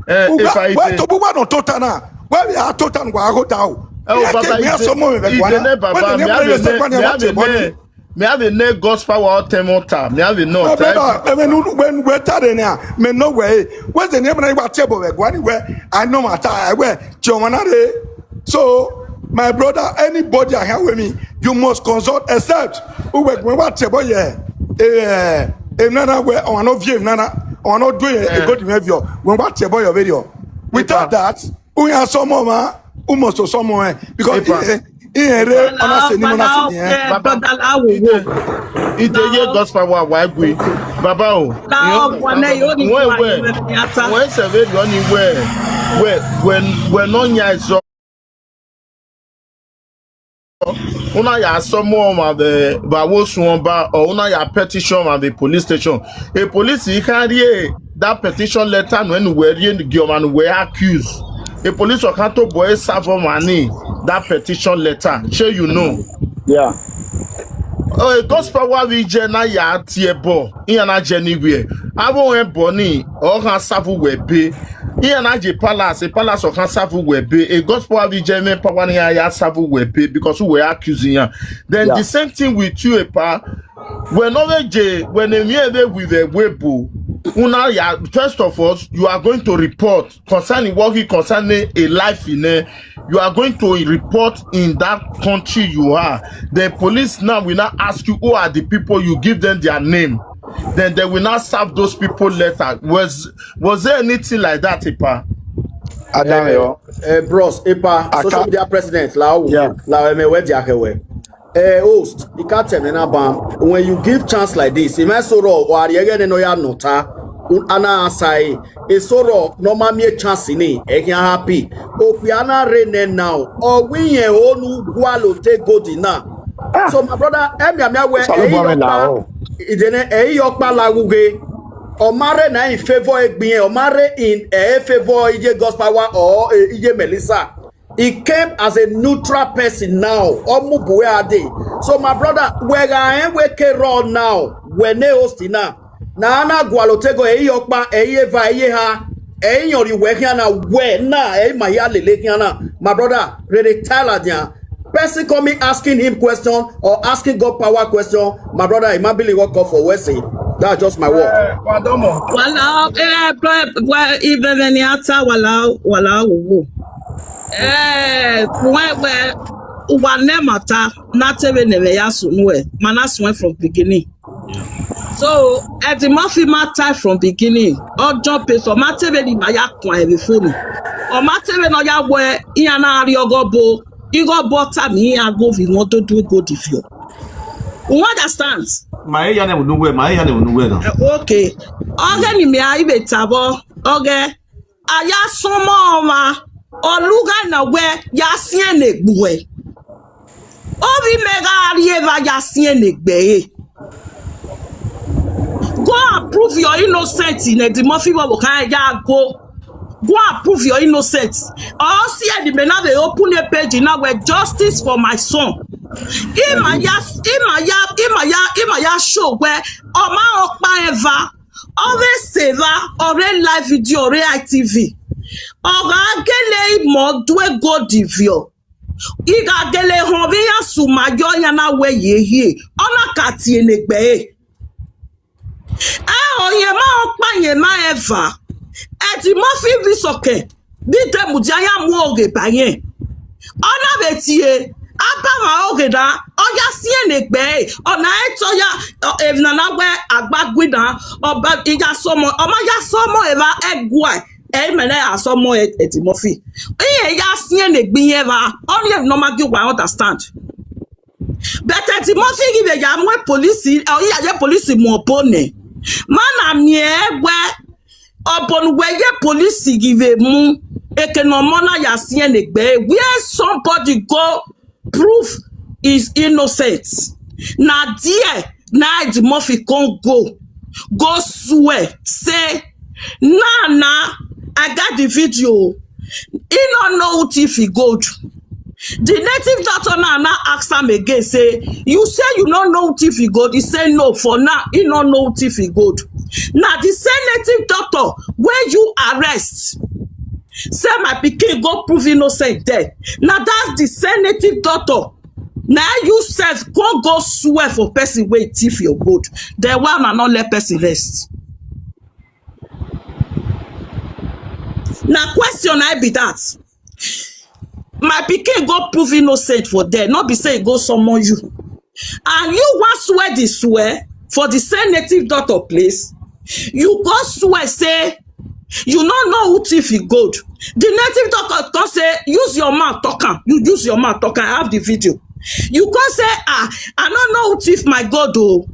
Eh, if I Well, to buwa no totana. Well, we are totan wa go down. Oh, Baba, we are so mo me guana. Baba, me have a name, me have a name gospel wa temota. Me have a no. My brother, I mean, when we tell them now, me no way. What's the name of what table we guani where? I know my time. Where Jomanare. So, my brother, anybody I have with me, you must consult, except who we when what table yeah. Eh, eh, nana we on no view nana on no do a good behavior. When what table your video. Without that, we are some more, we must some more because eh, eh, eh, re- ona se ni mo na se ni eh. Ide ye gospel wa wa gwe. Baba o. Wọ́n wẹ̀ wọ́n ṣe fẹ́ lọ ní wẹ̀ wẹ̀ wẹ̀ wẹ̀ náà yà ẹ̀zọ́. Una ya summon ma the ba wo suon ba or una ya petition ma the police station. A police he can read that petition letter no anywhere read the man we accused. A police or can't boy serve money that petition letter. Sure you know. Yeah. Oh, a gospel wa vi je na ya tie bo. Iya na je ni we. Abo en bo ni o kan savu we be. Iya na je palace, a palace o kan savu we be. A gospel wa vi je me pa wa ni ya savu we be because we accusing ya. Then Yeah. The same thing with you, epa. When over je when a me we we we bo. Una ya first of all, you are going to report concerning what he concerning a life in a you are going to report in that country you are. The police now will now ask you who are the people you give them their name. Then they will now serve those people letter. Was was there anything like that, Ipa? Adamio. Eh, bros, epa, social media president, la o, Yeah. la o, me we dia kewe. Eh, host, ikate me na bam. When you give chance like this, ime soro o ariege ne no ya nota. Un ana asai. E soro no ma mi chance ni. E can happy. O pi ana re ne now. O wi yen onu gwalo te godi na. So my brother, emi ami awe. Salo bo me na o. Idene e yo pa la wuge. O mare na in favor egbin, o mare in e favor ije gospel wa or eh, ije Melissa. He came as a neutral person now. Omu buwe ade. So my brother, we ga en we ke ro now. We ne host na. Na ana gwalo tego e yo pa e ye va e ye ha. Eyan ri we hiana we na e ma ya lele hiana. My brother, really tell her there. Person coming asking him question or asking God power question, my brother, he might be what call for Wesley. That's just my word. Wadomo. Wala, eh, bro, well, even any ata, wala, wala, wo. Eh, when we, one matter, not even the ya sunwe, mana sunwe from beginning. So, Eddie Murphy matter from beginning. Ojo pe so matter ni maya kwa every phone. O matter no ya we, iya na ri ogobo, igobo ta mi ya go vi won to do go di fio. You understand? Ma e ya ne wonu we, ma e ya ne wonu we na. Okay. Oge ni mi a ibe tabo. Oge. Aya somo ma. Oluga na we ya sien egbe. Obi mega ri eva ya sien egbe. Go and prove your innocence in the Murphy Bobo can ya go. Go and prove your innocence. Or see the men have open a page now where justice for my son. Imaya, Imaya, Imaya, Imaya show where Oma Okpa Eva, Ore Seva, Ore Live Video, Ore I T V. Oga gele imo dwe go divio. Iga gele hon vi ya suma yo ya na we ye ye. Ona kati enegbe. E o ye ma Okpa ye ma Eva. Eddie Murphy vi soke. Bi de mu dia ya mu oge ba yen. Ona be tie. Aba ma oge da. Oya si enegbe. Ona eto ya. Evna na we agbagwi da. Oba iya somo. Oma ya somo eva egwa. E mele asomo Eddie Murphy. Iye ya si enegbe yen va. Only no ma gi wa understand. But Eddie Murphy give ya mu police. O ya ye police mu obone. Mana mi egwe. Obonu we ye police give mu. Eke no mo na ya si enegbe. Where somebody go prove is innocent. Na there na Eddie Murphy come go. Go swear. Say, nah, nah, I got the video. He no know thief he gold. The native doctor now now ask am again say, you say you no know thief he gold. He say no, for now he no know thief he gold. Now the same native doctor where you arrest say my pikin go prove innocent there. Now that's the same native doctor. Now you sef go go swear for person wey thief your gold. Then why una no let person rest? Na question I be that. My pikin go prove innocent for there, not be say e go summon you. And you wan swear the swear for the same native doctor place. You go swear say you no know who thief e gold. The native doctor come say, use your mouth talk am. You use your mouth talk am. I have the video. You come say, ah, I no know who thief my gold o.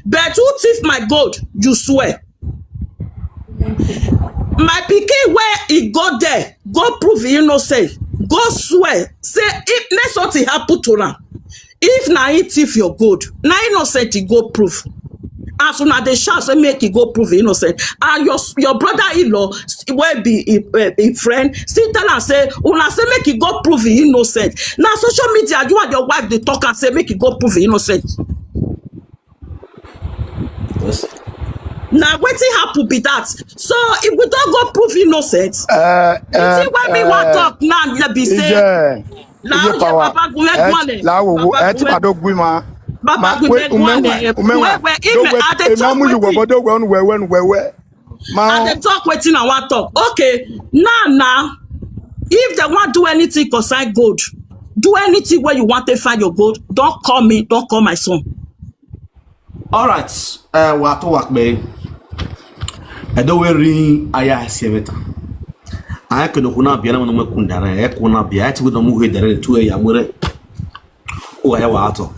But who thief my gold? You swear. My pikin wey e go there, go prove e innocent, go swear say if make something happen to am, if na him thief your gold, na innocent e go prove. As una dey shout say make e go prove e innocent, and your your brother-in-law wey be him friend still tell am say una say make e go prove e innocent. Na social media you and your wife dey talk am say make e go prove e innocent. Na wetin happen be that. So if we don go prove innocent, Uh, the thing wey me wan talk now na be say Ije, na Ije oye power. Baba Gunwe Gwane, Lawo wo, Baba et ma Gunwe, do gwi ma. Baba Ma Gunwe we Gwane, umenwa, umenwa. we Do we we I dey e talk mamu you wetin wobo do we unu we we we. I Ma dey talk wetin I wan talk. Okay, now now, if dem wan do anything concern gold, do anything wey you wan take find your gold, don call me, don call my son. All right. Uh, wa to work be. I don't worry. I ya seveta. I could not be able to kundara. I could not be able to move there to a yamure. Oh, I wa to.